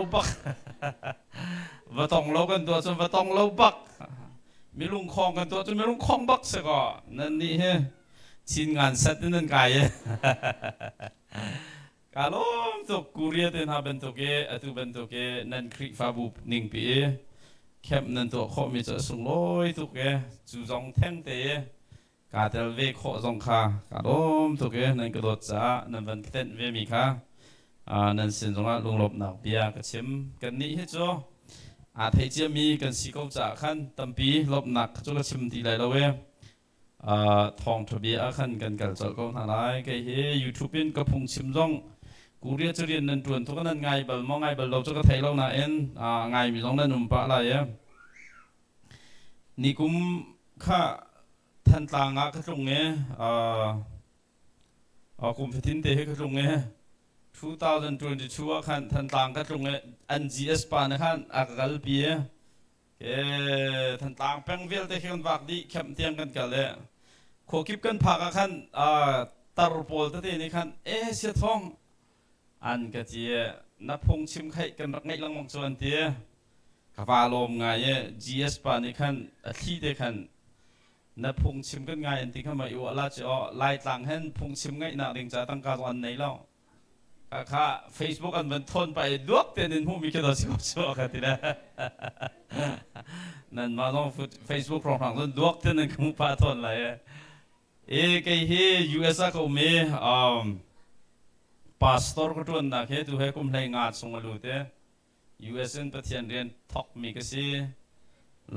lo bak. Va tong lo kan tuah cun va tong lo bak. Milung khong kan tuah cun milung khong bak si ko. Nan nih hi chin ngan set in nan kai e. Ka lawm tuk Korea te hna bantuk i atu bantuk i nan Khrihfabu ningpi i camp nan tuah khawhmi cu a sunglawi tuk i cu zong theng te i kaa tel ve khawh zong kha kaa lawm tuk i nan ka dawt caah nan van ka tenh vemi kha nan sin zongah lunglawmhnak bia ka chim. Kannih hi cu aa thei ciami kan si ko caah khan tampi lawmhnak cu ka chim ti lai lo i thawngṭha bia ah khan kan kal colh ko hna lai. Kei hi YouTube in ka phungchim zong Korea cu rian nan ṭuan tuk nan ngai bal maw ngai bal lo cu ka thei lo nain ngaimi zong nan um pah lai i nikum kha Thantlang ah ka tlung i kum fatin te hi ka tlung i 2022 ah khan Thantlang ka tlung i NGS pa nih khan a ka kalpi i Thantlang peng vialte khi kan vak dih kemh tiang kan kal i khuakip kan phak ah khan tar pawl tete nih khan e sia thawng an ka ti na phungchim khaih kan rak ngeih lengmang cu an ti. Ka va lawm ngai i GS pa nih khan a thli te khan na phungchim kan ngai an ti kha ma i uah la cu aw Laitlang hen phungchim ngaihnak ding ca tangka zong an nei lo. Kha Facebook an van thawn pa i duak te nin hmuhmi khi daw si ko cu ka ti le. Nan mah zong Facebook hrawnghrang cun duak te nan ka hmuh pah thawn lai. E kei hi US ah ka um i pastor ka ṭuannak he tu he kum hlei nga chung a lut i US in Pathian rian thawkmi ka si.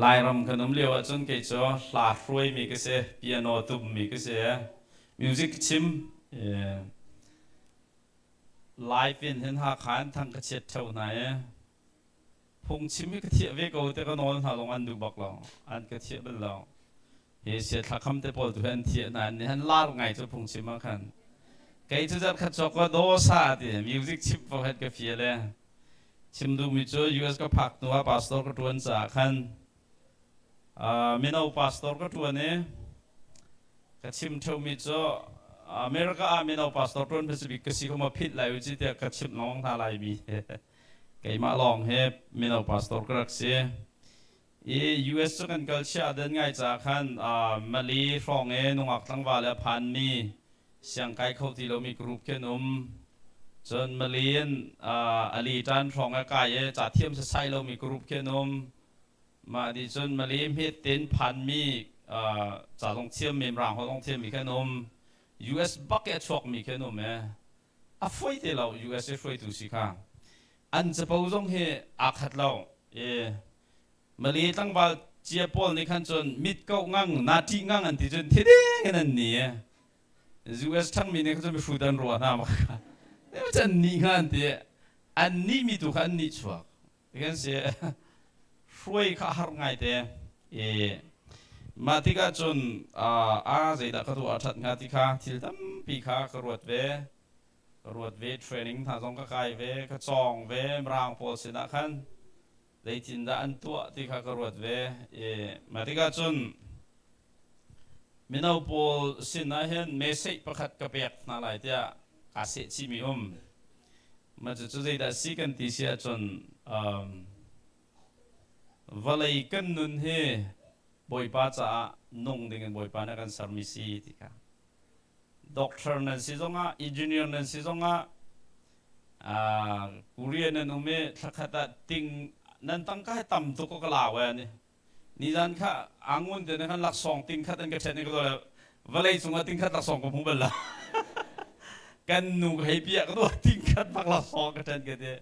Lairam kan um lio ahcun kei cu hla hruaimi ka si, piano tummi ka si, music chim live in hin Hakha in thang ka chiat ṭheo hna i phungchim hi ka thiah ve ko te ka nawl hna lawng an duh bak lo, an ka thiah bal lo. Hi siathlakham te pawl tu hi an thiah hna an han lar ngai cu phungchim ah khan. Kei cu zarh khat cawk ka dosa ti music chip fo het ka fial e. Chim duhmi cu US ka phak hnu ah pastor ka ṭuan caah khan mino pastor ka ṭuan i ka chim ṭheumi cu America ah mino pastor ṭuan hmasa bik ka si kho ma phit lai u ci tiah ka chimh lengmang hna lai mi. Keimah lawng he mino pastor ka rak si. I US cu kan kal chia den ngai caah khan Mali hrawng i nungak tlangval le a phanmi siangkai kho ti lomi group khi an um. Cun Mali in ali ṭan hrawng i kai i ca thiam sasai lomi group khi an um. Mah nih cun Mali hmet tein phanmi ca zong thiammi Mirang holh zong thiammi khi an um. US bak i a chuakmi khi an um i a fawi te lo US i hruaitu si kha. An capo zong hi aa khat lo. I Malay tlangval cia pawl nih khan cun mit koh ngang na ṭih ngang an ti cun thiding in an ni. US ṭhangmi nih khan cun mihrut an ruah hna mak kha. An nih hnga an ti. An nih mi tu kha an nih chuak. Kan si hruai kha har ngai te. I mah tikah cun a zeidah ka tuah a ṭhat hnga ti kha thil tampi kha ka ruat ve. Ka ruat ve training hna zong ka kai ve, ka cawng ve Mirang pawl sinah khan zeitindah an tuah ti kha ka ruat ve i mah tikah cun mino pawl sin ah hin message pakhat ka pek hna lai tiah kaa seh chihmi um. Mah cucu zeidah si kan ti si ahcun vawlei kan nun hi Bawipa caah nung dingin Bawipa nih a kan sermi si ti kha. Doctor nan si zongah, engineer nan si zongah, Korea nan um i thlakhat ah ting nan tangka hi tam tuk ka lau e ni. Nizan kha angun te khan laksawng ting khat an ka ṭhen i ka le vawlei cungah ting khat laksawng ka hmu bal la. Kan nu ka hei piah ka tuah ting khat bak laksawng ka ṭhen ka ti.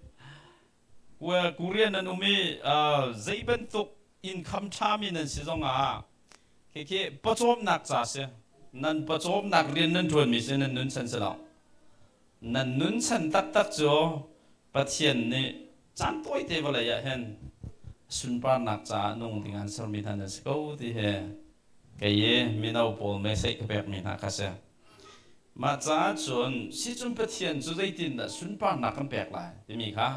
Korea nan um i zei bantuk income ṭhami nan si zongah Khikhi pawcawmnak ca si. Nan pawcawmnak rian nan ṭuanmi si nan nun chan si lo. Nan nun chan taktak cu Pathian nih caan tawite vawlei ah hin sunparnak caah nung ding an sermi hna nan si ko ti hi kei i mino pawl message ka pekmi hna kha si. Mah caah cun sicun Pathian cu zeitindah sunparnak kan pek lai timi kha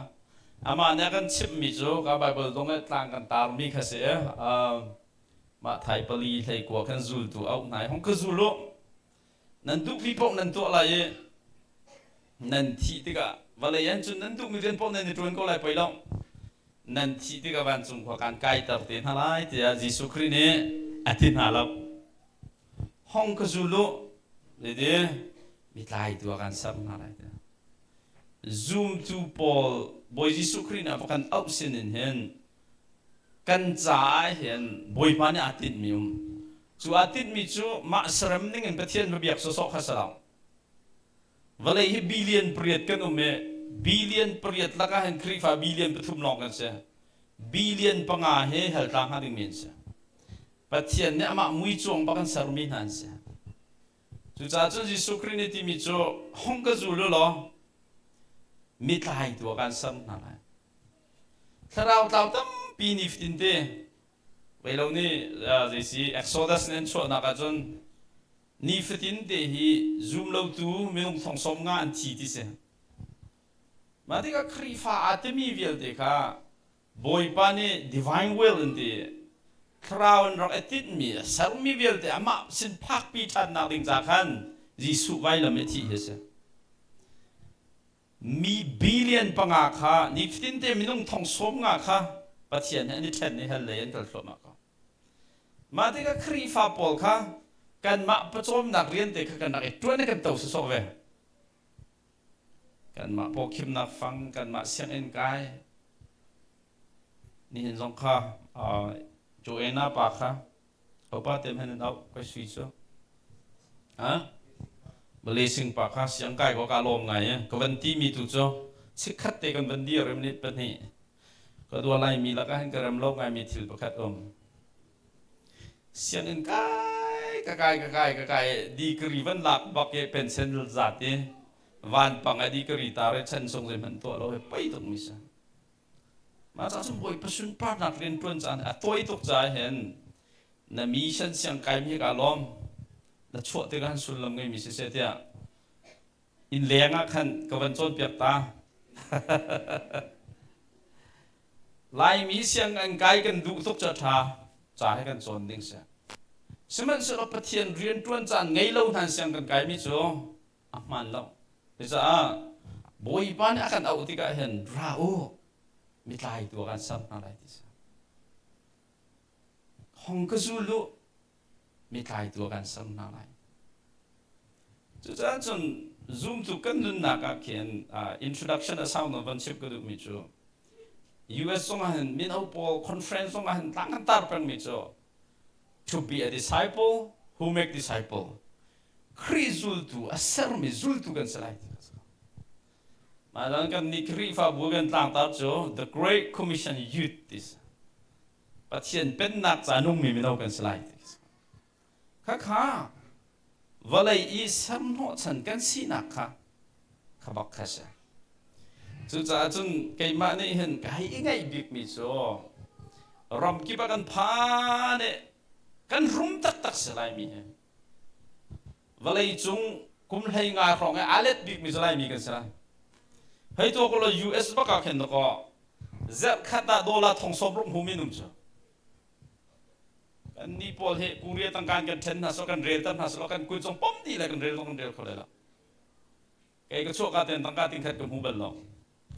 amah nih a kan chimhmi cu ka Bible zong i tlang kan tarmi kha si. Mah thai pali hleikua khan zultu auh hna i hong ka zul u. Nan duhmi paoh nan tuah lai i nan thih tikah Vawlei an cun nan duhmi rian paoh nan i ṭuan ko lai poi lo. Nan thih tikah vancung khua kaan kaiter te hna lai tiah Jesuh Khrih nih a ti hna lo. Hong ka zul u, zeiti mitlaitu ah kaan ser hna lai tiah. Zumtu pawl Bawi Jesuh Khrih nih a va kan auh sinin hin kan caah hin Bawipa nih aa tinhmi um. Cu aa tinhmi cu mah serem ning in Pathian va biak sawsawh kha si lo. Vawlei hi billion pariat kan um i billion pariat lakah hin Khrihfa billion pathum lawng kan si. Billion panga hi hell tla hnga dingmi an si. Pathian nih amah muicuang bak an sermi hna an si. Cucaah cun Jesuh Khrih nih timi cu hong ka zul u law mitlai tu ah kaan ser hna lai. Thlarau tlau tampi nifatin te vei lo nih zeisi Exodus in an chuahnak ahcun Nifatin te hi zumlotu minung thong 50 an thi ti si. Mah tikah Khrihfa aa timi vialte kha Bawipa nih divine will in ti thlarau in rak i tinhmi a sermi vialte amah sin phakpi ṭhannak ding ca khan Jesuh vailam i thih hi a si. Mi billion panga kha nifatin te minung thong 50 kha Pathian he an i ṭhen i hell lei an kal thluahmah ko. Mah tikah Khrihfa pawl kha kanmah pawcawmnak rian te kha kan rak i ṭuan i kan to sawsawh ve. Kanmah pawkhimnak fang, kanmah sianginn kai, nihin zong kha uh, Joanna pa kha hopa te hman in auh kai sui cu. Ha? Blessing pa kha siang kai ko ka lawm ngai e. Ka van ti mi tu cu chikkhat te kan van dir minute pahnih. Ka dua Laimi lakah hin ka rem lo ngaimi thil pakhat um. Sianginn kai ka kai ka kai ka kai degree van lak bak i pension zat i vanpang a degree tar i chan sung zei hmanh tuah lo hi poi tuk mi si. Mah ca cun Bawipa sunparnak rian ṭuan caan a tawi tuk caah hin na mission siang kai mi hi ka lawm. Na chuah tikah hin sullam ngeimi siseh tiah Inn leng ah khan ka van cawnpiak ta. Laimi sianginn kai kan duh tuk cu a ṭha. Ca he kan cawn ding si. Sihmanhsehlaw Pathian rianṭuan caan ngei lo hna siang kan kaimi cu a hmaan lo. Cucaah Bawipa nih a kan auh tikah hin ra u, mitlaitu ah kan ser hna lai ti si. Hong ka zul u, mitlaitu ah kan ser hna lai. Cucaah cun zumtu kan nunnak ah khin introduction a sau nawn van chim ka duhmi cu US zong ah hin mino pawl conference zong ah hin tlang kan tar pengmi cu to be a disciple who make disciple Khrih zultu a sermi zultu kan si lai ti Mah zan kan nih Khrihfabu kan tlangtar cu The Great Commission Youth ti si. Pathian pennak ca nungmi mino kan si lai ti si. Khakha vawlei i serhnawhchan kan sinak kha kha bak kha si. Cucaah cun keimah nih hin ka hei i ngaih bikmi cu ramkip ah kan phan i kan rum taktak si laimi hi vawlei cung kum hlei nga hrawng i aa let bikmi cu laimi kan si lai. Hei tuah ko law US bak ah khin dakaw zarhkhat ah dollar thong 60 hmumi num cu. Kannih pawl hi Korea tangka in kan ṭhen hna sawh kan relter hna sawh kan kut zong pom dih le kan rel zong kan rel kho lai lo. Kei ka chuah ka ten tangka ting khat ka hmu bal lo.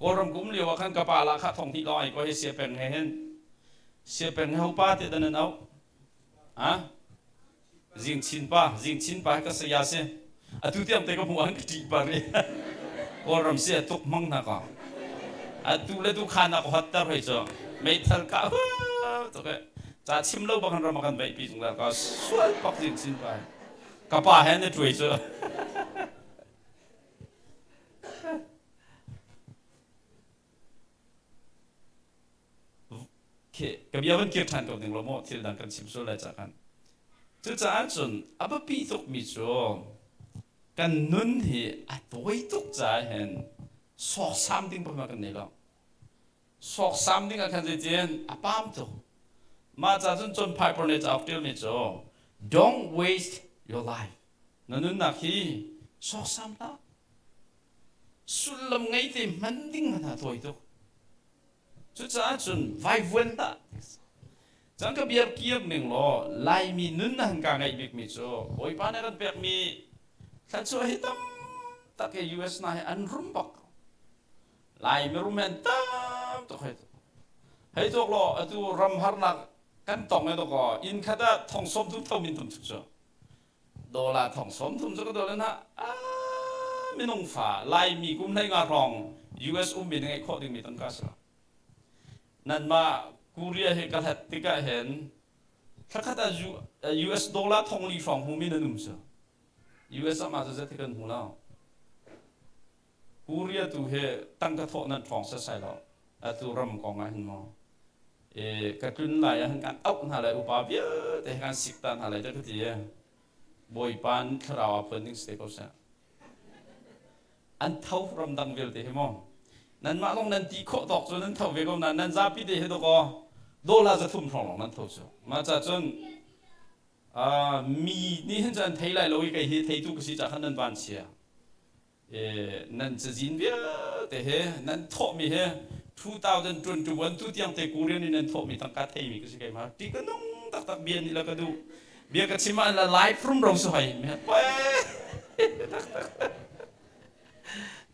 Kawlram kum lio ah khan ka pa la kha thong hnih lawng ai ko he sia peng he hin sia peng he ho pa te dan an auh. Ha? Zing chin pa, zing chin pa ka saya si. Atu tiang te ka hmu an ka ṭih pa ri. Kawlram si a tuk mang hna ka. Atu le tu khan a ka hotter hoi cu. Meithal ka tuk e. Ca chim lo bak ram kan veih pi zungzal ka sual pak zing chin pa. Ka pa he na ṭuai cu. Ka bia van kir ṭhan ko ding lo maw thil dang kan chim sual lai ca khan. Cucaah cun a biapi tukmi cu kan nun hi a tawi tuk caah hin sawksam ding pakhat kan nei lo. Sawksam ding ah khan zeitin a pam tuk. Mah ca cun John Piper nih cauk ṭialmi cu Don't waste your life. Na nunnak hi sawksam hlah. Sullam ngei te hman ding hmanh ah tawi tuk. Cucaah cun vaivuan hlah. Cang ka bia kir ning law Laimi nun na han ka ngaih bikmi cu Bawipa nih kan pekmi thluachuah hi tam tak hi US hna hi an rum bak. Lai mirum he an tam tuk hei. Hei tuak law atu ram harnak kan tong e dawkaw inn khat ah thong 30 tho min tum chuk cu. Dollar thong 30 cu ka dol na minung fa Laimi kum 15 hrawng US ummi na ngeih khawh dingmi tangka si lo. Nanmah Korea hi ka hlat tikah hin thlakhat ah US dollar thong li hrawng hmumi nan um cu. US ah mah cu zat hi kan hmu lo. Korea tu hi tangka thawh nan ṭhawng setsai lo. Atu ram kong ah hin maw e, ka tlun lai ah hin kan auh hna lai upa vialte he kan sik ta hna lai te ka ti e. Bawipa thlarau ah phuan ding si te ko seh. An tho ramdang vialte hi maw. Nanmah zong nan ti khawh tawk cu nan tho ve ko nain nan zapi te hi dawkaw dollar 300 hrawng lawng nan tho cu. Mah ca cun mi nih hin cun an thei lai lo i kei hi theitu ka si ca khan nan van chia. Nan cazin vialte he nan thawhmi he 2021 tu tiang te Korean in nan thawhmi tangka theimi ka si keimah ti ka nung taktak bia nih la ka duh bia ka chim ah la live rum ro su hoi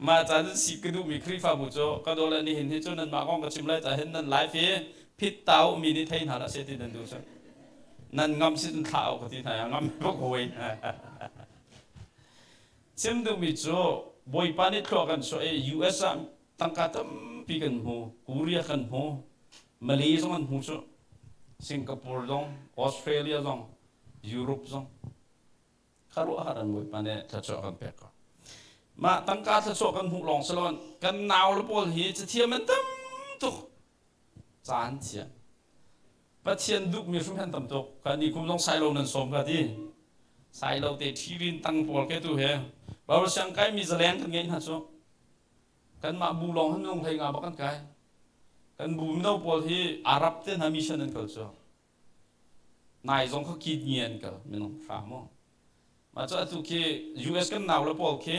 mah ca cun si ka duhmi Khrihfabu cu ka dawt le nihin hi cu nanmah kong ka chim lai ca hin nan live hi phit tau mi nih thei hna la se ti nan duh cu nan ngam si cun thlah ka ti hna ngam bak hoi. Chim duhmi cu Bawipa nih thlua kan chuah i US ah tangka tampi kan hmu, Korea kan hmu, Malay zong an hmu cu, Singapore zong, Australia zong, Europe zong. Kharuahhar an Bawipa nih thluachuah kan pek ko. Mah tangka thluachuah kan hmuh lawng si loin kan nau le pawl hi cathiam an tam tuk. Caan thiam. Pathian duhmi hrim han tam tuk. Kan ni kum zong sailo nan sawm ka ti. Sailo te ṭhirin tang pawl ke tu he. Bible siang kai mi zaleng kan ngeih hna cu. Kanmah bu lawng han nung hlei nga bak kan kai. Kan bu mino pawl hi Arab te hna mission an kal cu. Nai zong kha kit ngi an kal minung hra mu. Mah cu atu khi US kan nau le pawl khi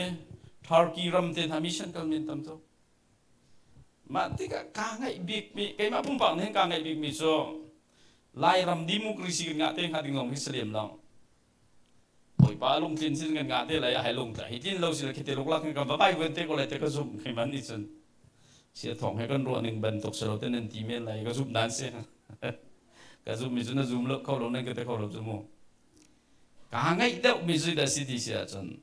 Turkey ram te hna mission kal min tam tuk. Mah tikah kaa ngaih bikmi, keimah pumpak nih hin kaa ngaih bikmi cu Lairam democracy kan ngah te hnga ding lawng hi si lem lo. Bawipa lungtlin sin kan ngah te lai ah hai lungtla hi tlin lo si le khite luklak kan va bai ven te ko lai te ka zumh keimah nih cun sia thawng he kan ruah ning bantuk si lo te nan ti men lai ka zumh nan si ka zumh mi cu na zum lo kho lo nan ka te kho lo cu mu. Kaa ngaih deuhmi zeidah si ti si ahcun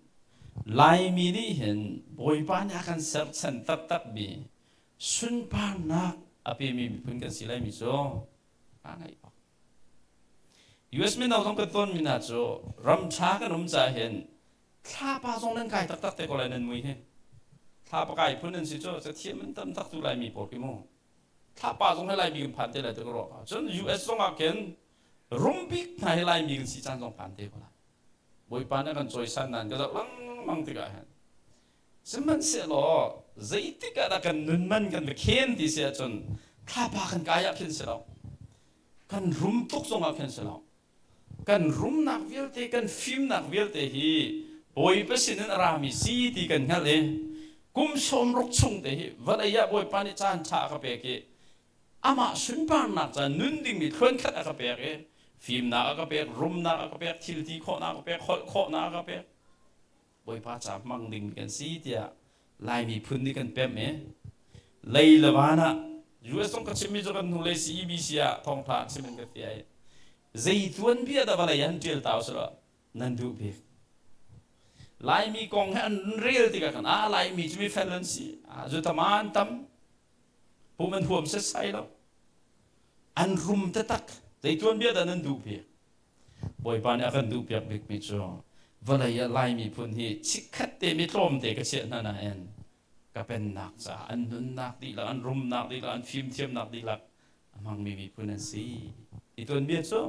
Laimi nih hin Bawipa nih a kan serchan taktakmi sunparnak a pemi miphun kan si laimi cu kaa ngaih bak. US mino zong kan tawnmi hna cu ram ṭha kan um caah hin thlapa zong nan kai taktak te ko lai nan mui hi. Thlapa kai phun nan si cu cathiam an tam tak tu Laimi pawl khi mu. Thlapa zong hi Laimi kan phan te lai ti ka ruah. Cun US zong ah khin rum bik hna hi Laimi kan si caan zong phan te ko lai. Bawipa nih a kan cawisan nain ka zoh lengmang tikah hin sihmanhsehlaw zeitik ah dah kan nun man kan va khen ti si ahcun thlapa kan kai ah khin si lo kan rum tuk zongah khin si lo kan rumnak vialte kan fimnak vialte hi Bawipa sin in a rami si ti kan hngalh i kum 60 chung te hi vawlei ah Bawipa nih caan ṭha a ka pek i amah sunparnak ca nun dingmi thluankhat a ka pek i fimnak a ka pek, rumnak a ka pek, thil ti khawhnak a ka pek, holh khawhnak a ka pek. Bawipa ca hmang ding kan si tiah Laimi phun nih kan pemh i lei le van ah US zong ka chimmi cu kan hnulei CEBC ah thawngtha chim in ka ti ai. Zei tuanbia dah vawlei an ṭial ta usih nan duh bik. Laimi kong he an rel tikah kan ah Laimi cu mi fel an si. Ah zutama an tam. Pum an huam setsai lo. An rum taktak. Zei tuanbia dah nan duh bik? Bawipa nih a kan duhpiak bikmi cu vawlei ah Lai miphun hi chikkhat te mi tlawmte ka chiah hna nain ka pennak caah an nunnak dihlak, an rumnak dihlak, an fimthiamnak dihlak a hmangmi miphun an si. Hi tuanbia cu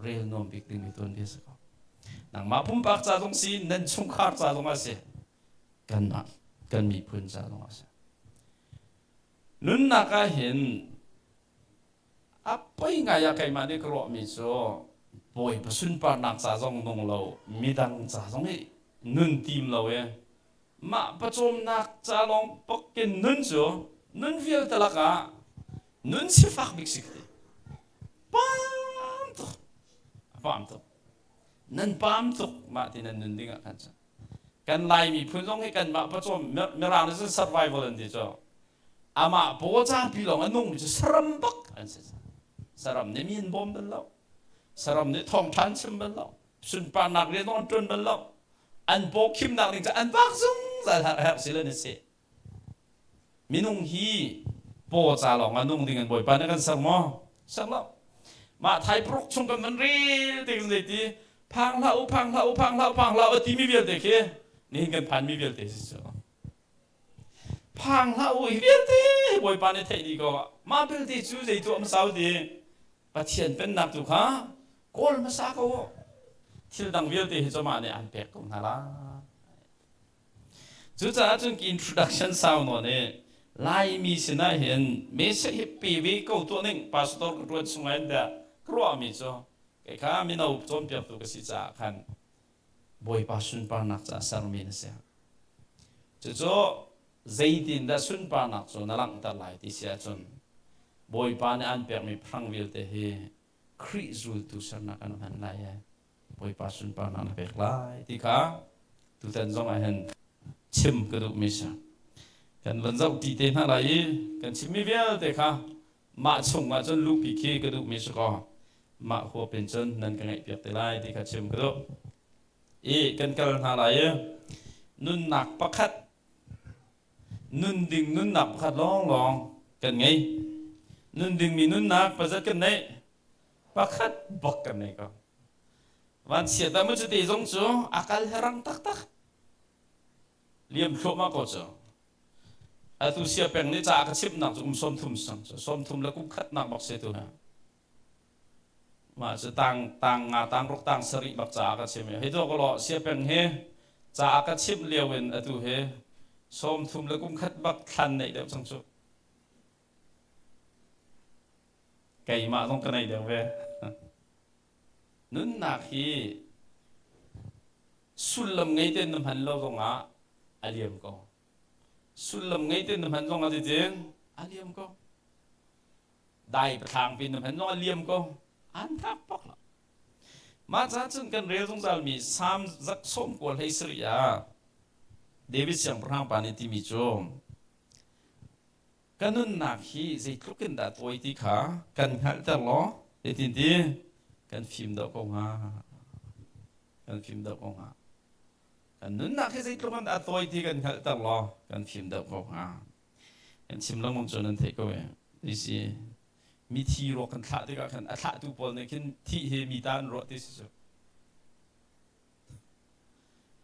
rel nuam bik dingmi tuanbia si ko. Nangmah pumpak ca zong si, nan chungkhar ca zong ah si, kanmah kan miphun ca zong ah si. Nunnak ah hin a poi ngai ah keimah nih ka ruahmi cu Bawipa sunparnak ca zong nung lo, midang ca zong hi nun tim lo i mah pawcawmnak ca lawng pakin nun cu nun vialte lakah nun sifak bik si ka ti. Paam tuk. A paam tuk. Nan paam tuk mah ti nan nun ding ah khan cun. Kan Lai miphun zong hi kanmah pawcawm Mirang nih cun survival an ti cu. Amah paw capi lawng a nungmi cu saram bak an si. Saram nih mi an bawm bal lo. Saram nih thawngṭha an chim bal lo. Sunparnak rian zong an ṭuan bal lo. An paw khimnak ding cu an vak zungzal herh si le na si. Minung hi paw ca lawng ah nung ding in Bawipa nih kan ser maw? Ser lo. Mah thai paruk chung kan van rel te kan ti phang hlah u phang hlah u phang hlah u phang hlah u timi vialte khi nihin kan phan mi vialte si cu. Phang hlah u hi vialte Bawipa nih theih dih ko. Mah belte cu zei tuah hmasa u ti Pathian pennak tu kha kawl hmasa ko u. Thil dang vialte hi cu mah nih an pek ko hna lai. Cucaah cun introduction sau nawn i Laimi sinah hin message hi pe ve ko tuah ning pastor ka ṭuan chung in tiah ka ruahmi cu kei kha mino cawnpiaktu ka si caah khan Bawipa sunparnak caah sermi na si. Cucu zeitindah sunparnak cu na langhter lai ti si ahcun Bawipa nih an pekmi phrang vialte hi Khrih zultu sernak an hman lai i Bawipa sunparnak na pek lai ti kha tutan zong ah hin chim ka duhmi si. Kan van zoh ti te hna lai i kan chimmi vialte kha mah chung ah cun luhpi khi ka duhmi si kaw mah huap in cun nan ka ngaihpiak te lai ti kha chim ka duh. I kan kal hna lai i nunnak pakhat nun ding nunnak pakhat lawnglawng kan ngei. Nun dingmi nunnak pazat kan neih pakhat bak kan nei ko. Vanchiat ah mu cuti zong cu a kal he rang taktak. Liam thluahmah ko cu. Atu sia peng nih ca a ka chimhnak cu kum 30 sang cu 30 le kum khatnak bak se tu ha. Mah cu tang tang nga tang ruk tang sarih bak ca a ka chim i hei tuah ko law sia peng hi ca a ka chimh lio in atu hi 30 le kum khat bak thlan neih deuh cang cu. Keimah zong ka nei deuh ve. Nunnak hi sullam ngei tein na hman lo zongah a liam ko. Sullam ngei tein na hman zongah zeitin a liam ko. Dai pathlaang pin na hman zong a liam ko. An thak bak lo. Mah ca cun kan rel zungzalmi Salm zak sawm kual hlei sarih ah David siangpahrang pa nih timi cu Ka nunnak hi zeitluk in dah tawi ti kha kan hngalhter law zeitin ti kan fim deuh ko hnga. Kan fim deuh ko hnga. Kan nunnak hi zeitluk in dah tawi ti kan hngalhter law kan fim deuh ko hnga. Kan chim lengmang cu nan theih ko e. Ti mithi ruak kan thlah tikah khan a thlahtu pawl nih khin thih hi mi ta an ruah ti si cu.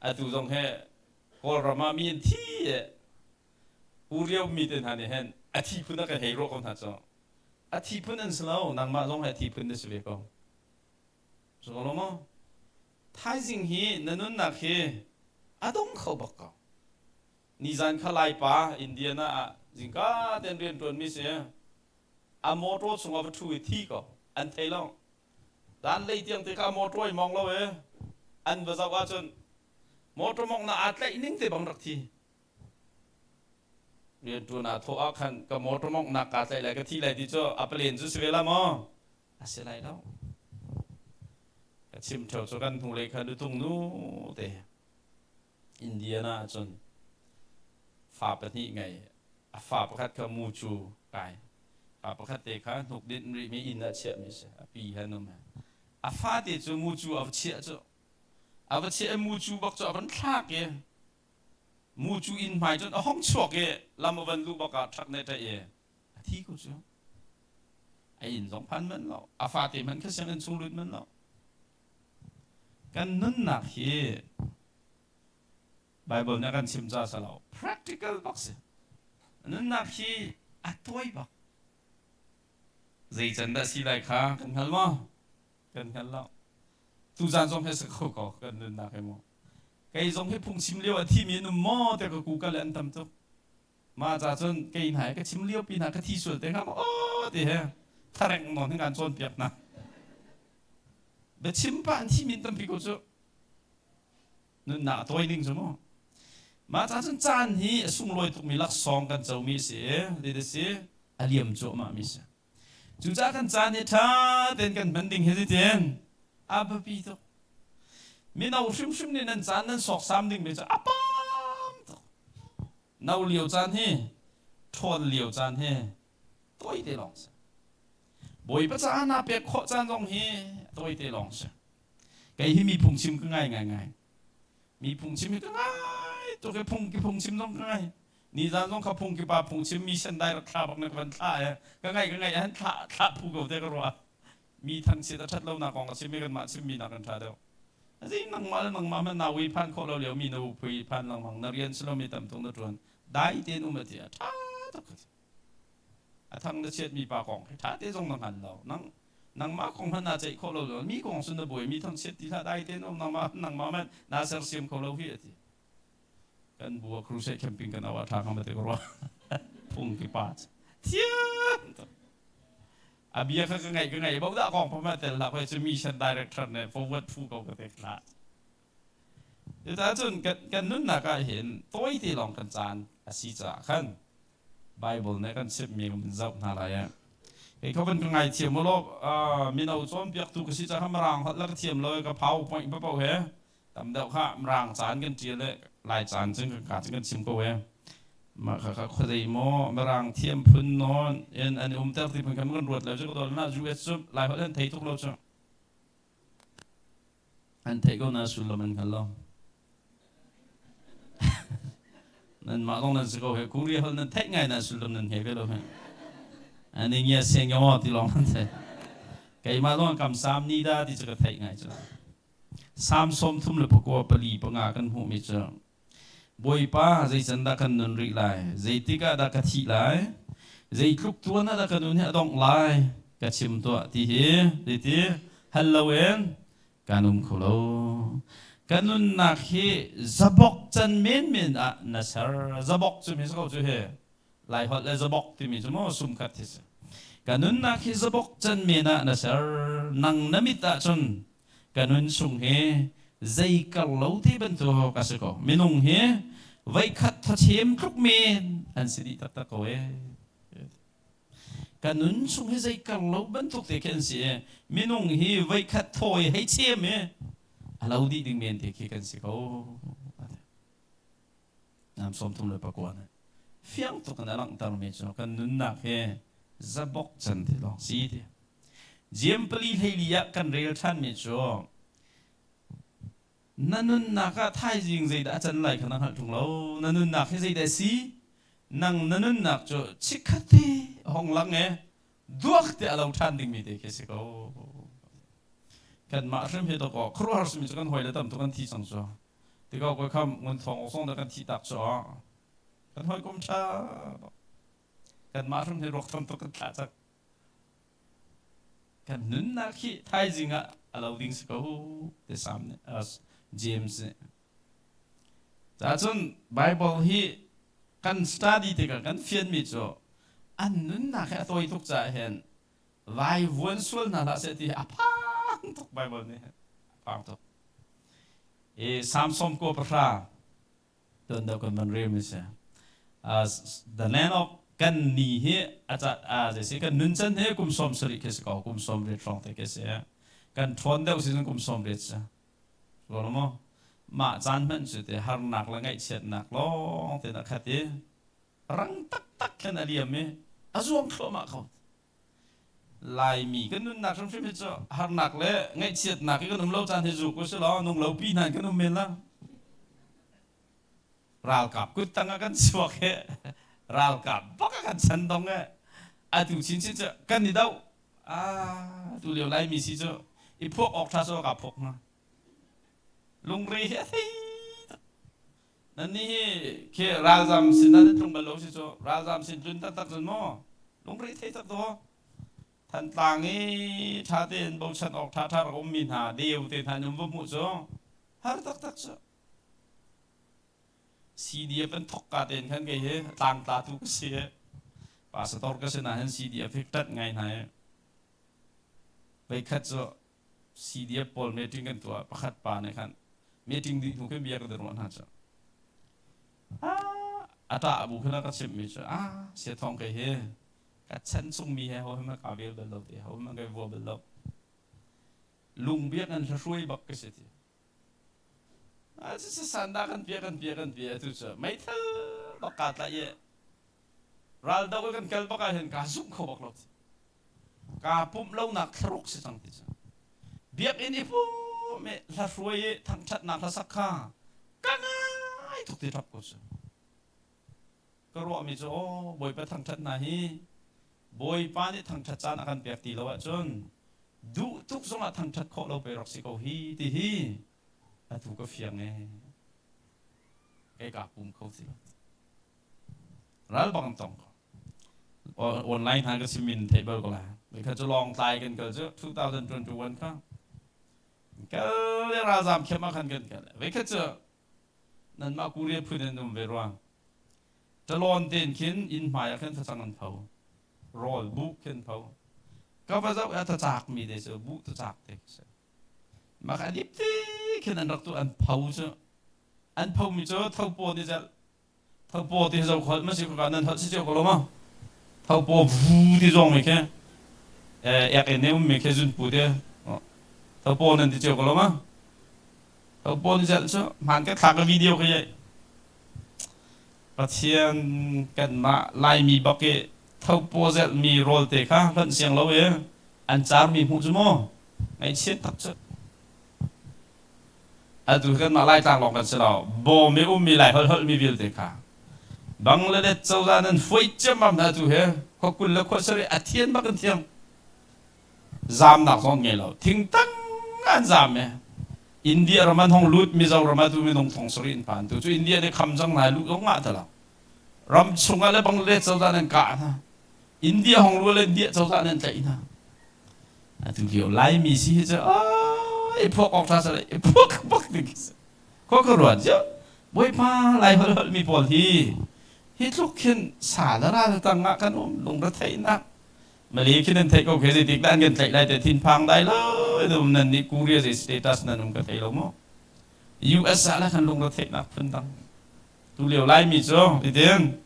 Atu zong he Kawlram ah mi an thi e Uriau mi te hna nih hin a thi phun a kan hei ruah ko hna cu. A thi phun an si lo, nangmah zong hi a thi phun na si ve ko. Cu lo maw? Thaizing hi na nunnak hi a dong kho bak ko. Nizan kha Laipa Indiana ah zingka ten rian ṭuan mi si. A motor chung ah va ṭhu i thi ko. An thei lo. Dan lei tiang te kha motor i mong lo e. An va zoh ahcun motor mong na aa tlaih ning te bang rak thi. Rianṭuan aa thawh ah khan ka motor mawnghnak kaa tlaih lai ka thi lai ti cu a palen cu si ve la maw? A si lai lo. Ka chim ṭheo cu kan hnulei kha nutung nu te Indiana ahcun fa pahnih ngei a fa pakhat kha mucu kai fa pakhat te kha hnuk dinh rihmi inn ah chiahmi si a pi he num he a fate cu mucu a va chiah cu a va chiah i mucu bak cu a van thlak i Mucu inn hmai cun a hong chuak i lam a van luh bak ah ṭhak nih a ṭaih i a thi ko cu. A inn zong phan manh lo, a fate hmanh kha sianginn chung lut manh lo. Kan nunnak hi Bible nih a kan chim ca si lo, practical bak si. Nunnak hi a tawi bak. Zei can dah si lai kha kan hngal maw? Kan hngal lo. Tuzaan zong hi a si kho ko kan nunnak hi mu. Kei zong hi phungchim lio a thimi an um maw tiah ka Google le an tam tuk. Mah ca cun kei hna hi ka chim lio pi hna ka thi sual te hnga maw aw ti he thareng nawn hin kaan cawnpiak hna. Biachim pa an thimi an tampi ko cu. Nunnak a tawi ning cu mu. Mah ca cun caan hi a sunglawi tukmi laksawng kan comi a si i, ti si a liam cuahmah mi si. Cucaah kan caan hi ṭha tein kan hman ding hi zeitin a biapi tuk. Mino hrimhrim nih nan caan nan sawksam dingmi cu a pam tuk. No lio caan hi ṭhawn lio caan hi tawite lawng si. Bawipa caah naa pek khawh caan zong hi tawite lawng si. Kei hi mi phungchim ka ngai ngaingai. Mi phungchim hi ka ngai tuk i phung ki phungchim zong ka ngai. Nizan zong kha phung ki pa phungchim mi sendai rak thla bak na ka van thlah e. Ka ngai ka ngai han thlah thlah phu ko te ka ruah. Mi thangchiat a ṭhat lonak kong a chim i kanmah chimmi nak kan ṭha deuh. Azi nangmah le nangmah hmanh naa ui phan khawh lo lio mi na phui phan lengmang na rian si lomi tam tuk na ṭuan dai tein um a ti a ṭha tuk a thang na chiat mi pa kong hi ṭha te zong na hngal lo nang nangmah kong hmanh naa ceih khawh lo lo mi kong sun na buai mi thangchiat ti hlah dai tein um nangmah nangmah hmanh naa sersiam kho lo hi a ti kan bu a crusade camping kan awa ṭha kang te ka ruah phung ki pa thiam a bia kha ka ngaih ka ngaih bo dah kong pama tel la khoi cu mission director ne forward phu ko ka te khla Cucaah kan kan nunnak ah hin tawi te lawng kan caan a si caah khan Bible nih kan chimhmi kan zoh hna lai. Kei kho kan ka ngaithiam u law mino cawnpiaktu ka si caah Mirang holh la ka thiam lo ka PowerPoint paoh he tam deuh kha Mirang caan kan ṭial i Lai caan cun kan ka cun kan chim ko e. Mah kha kha khuazei maw Mirang thiam phun nawn in an i umter ti phun khan kan ruat lo cu ka dol na US cu Lai holh an thei tuk lo cu. An theih ko na sullam an hngal lo. Nanmah zong nan si ko he Korea holh nan theih ngai na sullam nan ngei ve lo he. Ani ngia seng yo ti lawng nan theih. Keimah zong kam sam ni da ti cu ka theih ngai cu. Sam 34 4 5 kan hmuhmi cu Bawipa zeican dah kan nun rih lai? Zeitik ah dah ka thih lai? Zeitluk tuan ah dah ka nun hi a dongh lai? Ka chim tuah ti hi zeiti hal loin kan um kho lo. Ka nunnak hi zabok can menmen ah na ser. Zabok cu mi si ko cu hi. Lai holh le zabok timi cu maw sumkhat hi si. Ka nunnak hi zabok can men ah na ser. Nang na mit ahcun ka nun chung hi zei kar lo ti bantuk a si ko. Minung hi voikhat thachem tluk men an si dih taktak ko ee. Ka nun chung hi zei kar lo bantuk te khi an si i minung hi voikhat thawi hei chem i a lo dih ding men te khi kan si ko. Nam 39 nih fiang tuk in a langhtermi cu kan nunnak hi zabok can ti lawng si ti. Jeim 4 14 ah kan rel ṭhanmi cu na nunnak ah thaizing zeidah a can lai kha na hngalh ṭung lo. Na nunnak hi zeidah a si? Nang na nunnak cu chikkhat te a hong lang i duak te a lo ṭhan dingmi te khi si ko. Kanmah hrim hi dawkaw khuaruahhar simi cu kan hawi le tam tuk an thi cang cu. Tikah ka kham ngun thawng awk zong dah kan thih tak cu kan hawikom ṭha kanmah hrim hi ruak tham tuk kan thlah cak. Kan nunnak hi thaizing ah a lo ding si ko te Sam nih James nih. Cacun Bible hi kan study tikah kan fianmi cu an nunnak hi a tawi tuk caah hin vaivuan sual hna hlah seh ti a phang tuk Bible nih a phang tuk. I Psalm 90 tuan deuh kan van rel mi si. The land of kan ni hi a ca a si kan nun can hi kum 70 khi si ko kum 80 hrawng te khi si. Kan ṭhawn deuh si kum 80 si. Lo maw? Mah caan hmanh cu te harnak le ngaihchiatnak lawng te na khat i rang taktak khin a liam i a zuang thluahmah ko. Laimi kan nunnak hrimhrim hi cu harnak le ngaihchiatnak hi kan um lo caan hi zuk u si law nung lo pi hna in kan um men la. Ralkap kut tang ah kan chuak he ralkap bak ah kan chan dong he atu chinchin cu kan i doh ah tu lio Laimi si cu i phuak awk tha so ka phuak hnga lungre hi a thei Nannih hi khi ralzam sin ah nan tlung bal lo si cu ralzam sin tlun taktak cun maw lungre thei tak daw Thantlang i ṭha tein bochan awk ṭha ṭha rak ummi hna deu te hna in um va hmuh cu har taktak cu CDF an thok ka tein khan kei hi tlangtla tu ka si pastor ka si na hin CDF hi ṭanh ngai hna i voikhat cu CDF pawl meeting kan tuah pakhat pa nih khan meeting dih hnu khin bia kan ruah hna cu a ṭah bu khin a ka chimhmi cu ah sia thawng kei hi ka chan chungmi he ho hmanh ka vel bal lo ti ho hmanh kai vua bal lo lung biak an hruai bak ka si ti. Sanda kan pia kan pia kan pia tu cu meithal bak kaa tlaih i raldo kan kal bak ah hin kaa zumh kho bak lo. Kaa pumh lonak thlaruk si cang ti cu. Biakinn i pum i hla hruai i thangṭhatnak hlasak kha ka ngai tuk ti ṭap ko cu. Ka ruahmi cu aw Bawipa thangṭhat hna hi Bawipa nih thangṭhat caan a kan pek ti lo ahcun duh tuk zongah thangṭhat khawh lo pei rak si ko hi ti hi atu ka fiang ee. Kei kaa pum kho ti lo. Ral bang tong ko. Online hna ka simin theih bal ko lai. Kha cu lawng tlai kan kal cu 2021 kha. Kal le ralzam khiam ah khan kan kal. Ve kha cu nanmah Korea phun in um ve ruang. Ṭalawn tein khin inn hmai ah khin facang an pho. Rawl buh khin pho. Ka va zoh ah tacak mi te cu buh tacak te khi si. Mah kha dip te khin an rak tu an pho cu. An pho mi cu thopaw nih zelh Thopaw ti zo khol ma si ko nan holh si cio ko lo ma thopaw vu ti zong mi khi ek in ne um mi khi zun pu te thopaw nan ti cio ko lo ma thopaw ni zel cu hman ka thlak ka video khi Pathian kanmah Laimi bak i thopaw zelh mi rawl te kha hlonh siang lo i an car mi hmuh cu mu ngaihchiat tak cu Atu kanmah Laitlang lawng kan si lo. Bawm i ummi Lai holh holhmi vialte kha Bangladesh cozah nan fuai ciammam hna atu hi khua 20 le khua sarih a thian bak in thiang. Zamnak zong ngei lo. Thingtang an zam i India ram an hong lut Mizoram ah tu minung thong sarih in phan tu cu India nih kham cang hna luh zong ngah ti lo. Ram chungah le Bangladesh cozah nan kah hna. India hong rual in India cozah nan tlaih hna. Atu lio Laimi si hi cu i phuak awk ṭha seh i phuak bak ding khi si. Khua ka ruat cio. Bawipa Lai holh holhmi pawl hi hi tluk khin sa le ral tang ah kan um lungretheihnak Malay khi nan theih ko khi zeitik dah an kan tlaih lai te thinphang dai lo um nan nih Korea zei status nan um ka thei lo maw US ah le kan lungretheihnak phun dang tu lio Laimi cu titin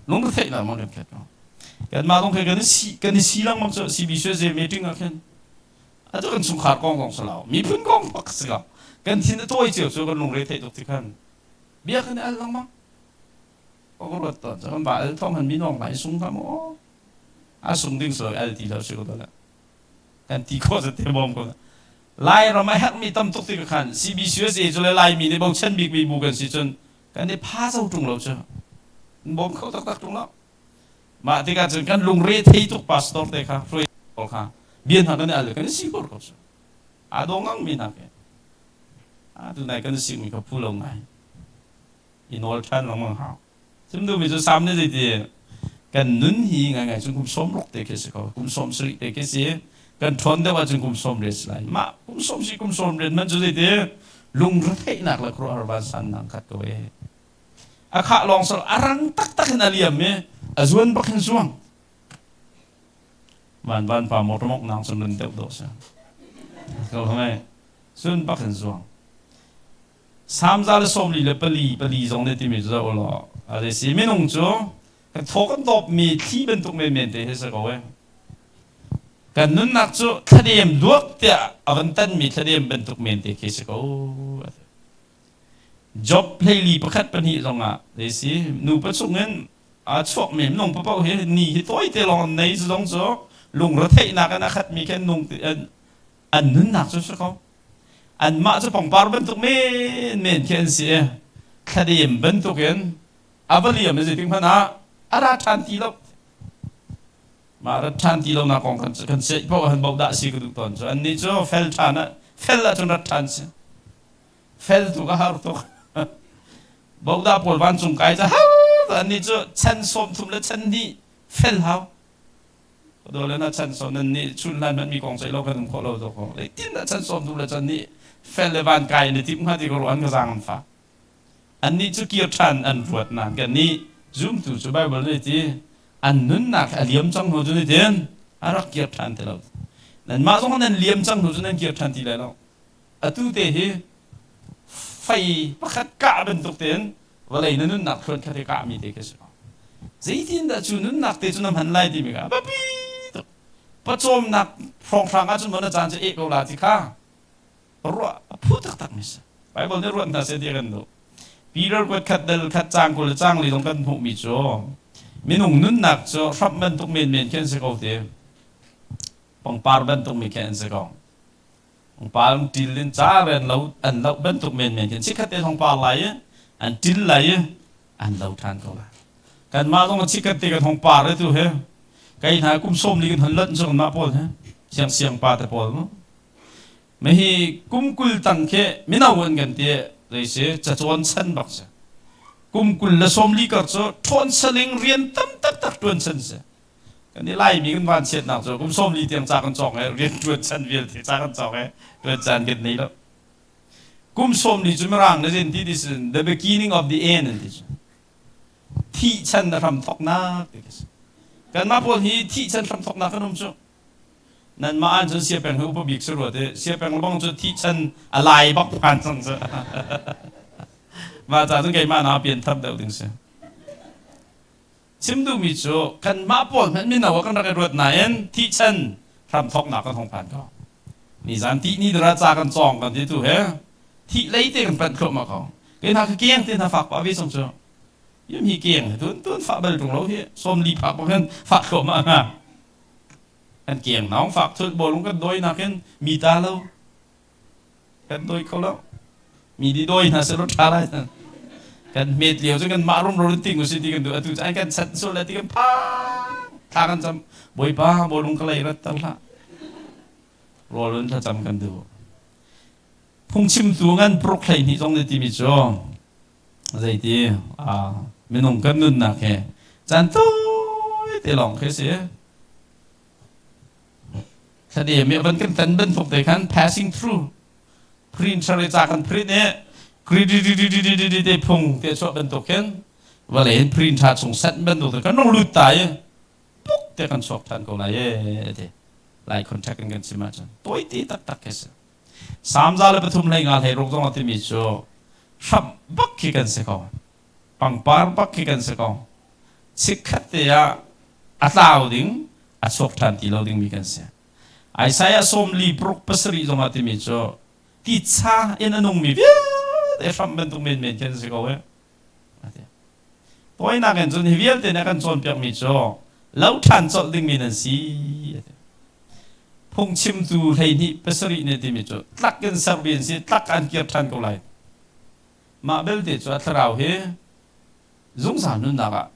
lungretheihnak mang kan khat ko kanmah zong khin kan i si kan i si lengmang cu CBCUSA meeting ah khin atu kan chungkhar kong zong si lo miphun kong bak si lo kan thin a tawi cio cu kan lungre theih tuk ti khan bia kan i al lengmang ko ka ruat tawn kan ba al thong han mi nong lai sung kha mu a sung ding so al ti lo si ko la kan ti kho za te bom ko Lai ram a herhmi tam tuk ti ka khan CBCUSA cu le Laimi nih bochan bikmi bu kan si cun kan i pha zo ṭung lo cu bawm kho taktak ṭung lo mah tikah cun kan lungre thei tuk pastor te kha hruai pawl kha bia hna kan i al kan i si ko ko cu aa daw ngang mi hna ke a tu nai kan si mi kha phu lo ngai i nawl ṭhan lengmang hau chim duhmi cu sam nih zeiti kan nun hi ngai ngai cun kum 60 te khi si ko kum 70 te khi si kan ṭhawn deuh ahcun kum 80 si lai mah kum 70 kum 80 man cu zeiti lungretheihnak le khuaruahhar vansannak khat ko e a khah lawng sal a rang taktak in a liam i a zuan bak hin zuang van van pa motor mok nang cun run deuh dawh si ko hmai zun bak hin zuang Samza le 44 pali zong nih timi cu zoh law a si minung cu kan thaw kan dawpmi thli bantuk menmen te hi si ko e kan nunnak cu thladem duak tiah a van tanmi thladem bantuk men te khi si ko Job hleili pakhat pahnih zongah zei si nupa chungin a chuakmi minung paoh hi ni hi tawite lawng an nei cu zong cu lungretheihnak in a khatmi khi an nung an nunnak cu si ko anmah cu pangpar bantuk menmen khi an si i thladem bantukin a va liam i zeitik hmanh ah a ra ṭhan ti lo mah rat ṭhan ti lonak kong kan kan ceih paoh han bo dah si ka duh tawn cu annih cu fel ṭhan ah fel ahcun rat ṭhan si fel tu ka har tuk bodah pawl vancung kai ca har annih cu chan 30 le chan hnih fel hau dole na chan sawm nan nih chun hlan hmanh mi kong ceih lo kan um khawh lo to ko tin dah chan 30 le chan hnih fel le van kai na timh hnga ti ko ruan ka zaang an fak annih cu kir ṭhan an ruat nain kannih zumtu cu Baibal nih ti an nunnak a liam cang hnu cu nitin a rak kir ṭhan ti lo nanmah zong nan liam cang hnu cu nan kir ṭhan ti lai lo atu te hi fei pakhat kah bantuk tein vawlei na nunnak thluan kha te kahmi te khi si ko zeitin dah cu nunnak te cu na hman lai timi kha biapi tuk pawcawmnak hrawnghrang ahcun maw na caan cu eh ko la ti kha ruah a phu taktak mi si. Bible nih ruat hna seh ti kan duh. Peter kuat khat dal khat cang 20 le cang 4 zong kan hmuhmi cu minung nunnak cu hramh bantuk menmen khi an si ko ti. Pangpar bantuk mi khi an si ko. Pangpar an ṭil in ca ren lo an loh bantuk menmen khi chikkhat te thong par lai i an ṭil lai i an lo ṭhan ko lai. Kanmah zong chikkhat te kan hong par i tu hi kei hna kum 40 kan hon lonh cu kanmah pawl hi siang siang pa te pawl mu. Mah hi kum 20 tang khi mino an kan ti zei si cacawn chan bak si. Kum 20 le 40 kar cu ṭhawn saling rian tam taktak ṭuan chan si. Kan i Laimi kan vanchiatnak cu kum 40 tiang ca kan cawng i rian ṭuan chan vialte ca kan cawng i ṭuan caan kan nei lo. Kum 40 cu Mirang na zin ti this is the beginning of the end an ti cu. Thih chan na hram thawknak ti khi si. Kanmah pawl hi thih chan hram thawknak kan um cu. Nanmah an cun siapeng hi upa bik si rua ti. Siapeng lebang cu thih chan a lai bak phan cang cu. Mah ca cun keimah na pian thar deuh ding si. Chim duhmi cu kanmah pawl hmanh mino ah kan rak i ruat nain thihchan hramthawknak kan hung phan ko. Nizan tih ni dara ca kan cawng kan ti tu he thih lei te kan panh thluahmah ko. Kei hna ka keng te hna fak pah ve chung cu. Yum hi keng tun tun fah bal tung lo hi 40 phak bak hin fah thluahmah hnga. Kan keng naung fak thul bawlung kan dawi nakin mi ta lo. Kan dawi kho lo. Mi nih dawi hna seh law ṭha lai. Kan hmet lio cu kan mah rumro in ting usih ti kan duh. Atu cu an kan sat sual le ti kan phang. Thla kan cam. Bawipa bawlung ka lei rat ter hlah. Rawl in thlacam kan duh. Phungchimtu ngan paruk 12 zong nih timi cu zeiti minung kan nunnak he caan tawi te lawng khi si. Thladem i a van kan tan bantuk te khan passing through printer i ca kan print i grididididididi te phung te chuah bantuk khin vawlei in printer chung sat bantuk te kan rong lut ta i puk te kan chuak than ko lai e ti lai contract in kan chim ahcun tawi te taktak khi si. Psalm 135 hlei ruk zong a timi cu hramh bak khi kan si ko, pangpar bak khi kan si ko, chikkhat te ah a tlau ding, a chuak ṭhan ti lo dingmi kan si. Isaiah 47 zong ah timi cu titsa in a nungmi vialte hramh bantuk menmen khi an si ko e. Tawinak in cun hi vialte nih a kan cawnpiakmi cu lo ṭhan colh dingmi nan si. Phungchimtu 12 7 nih timi cu tlak in sermi an si, tlak an kir ṭhan ko lai. Mah belte cu a thlarau hi zungzal nunnak ah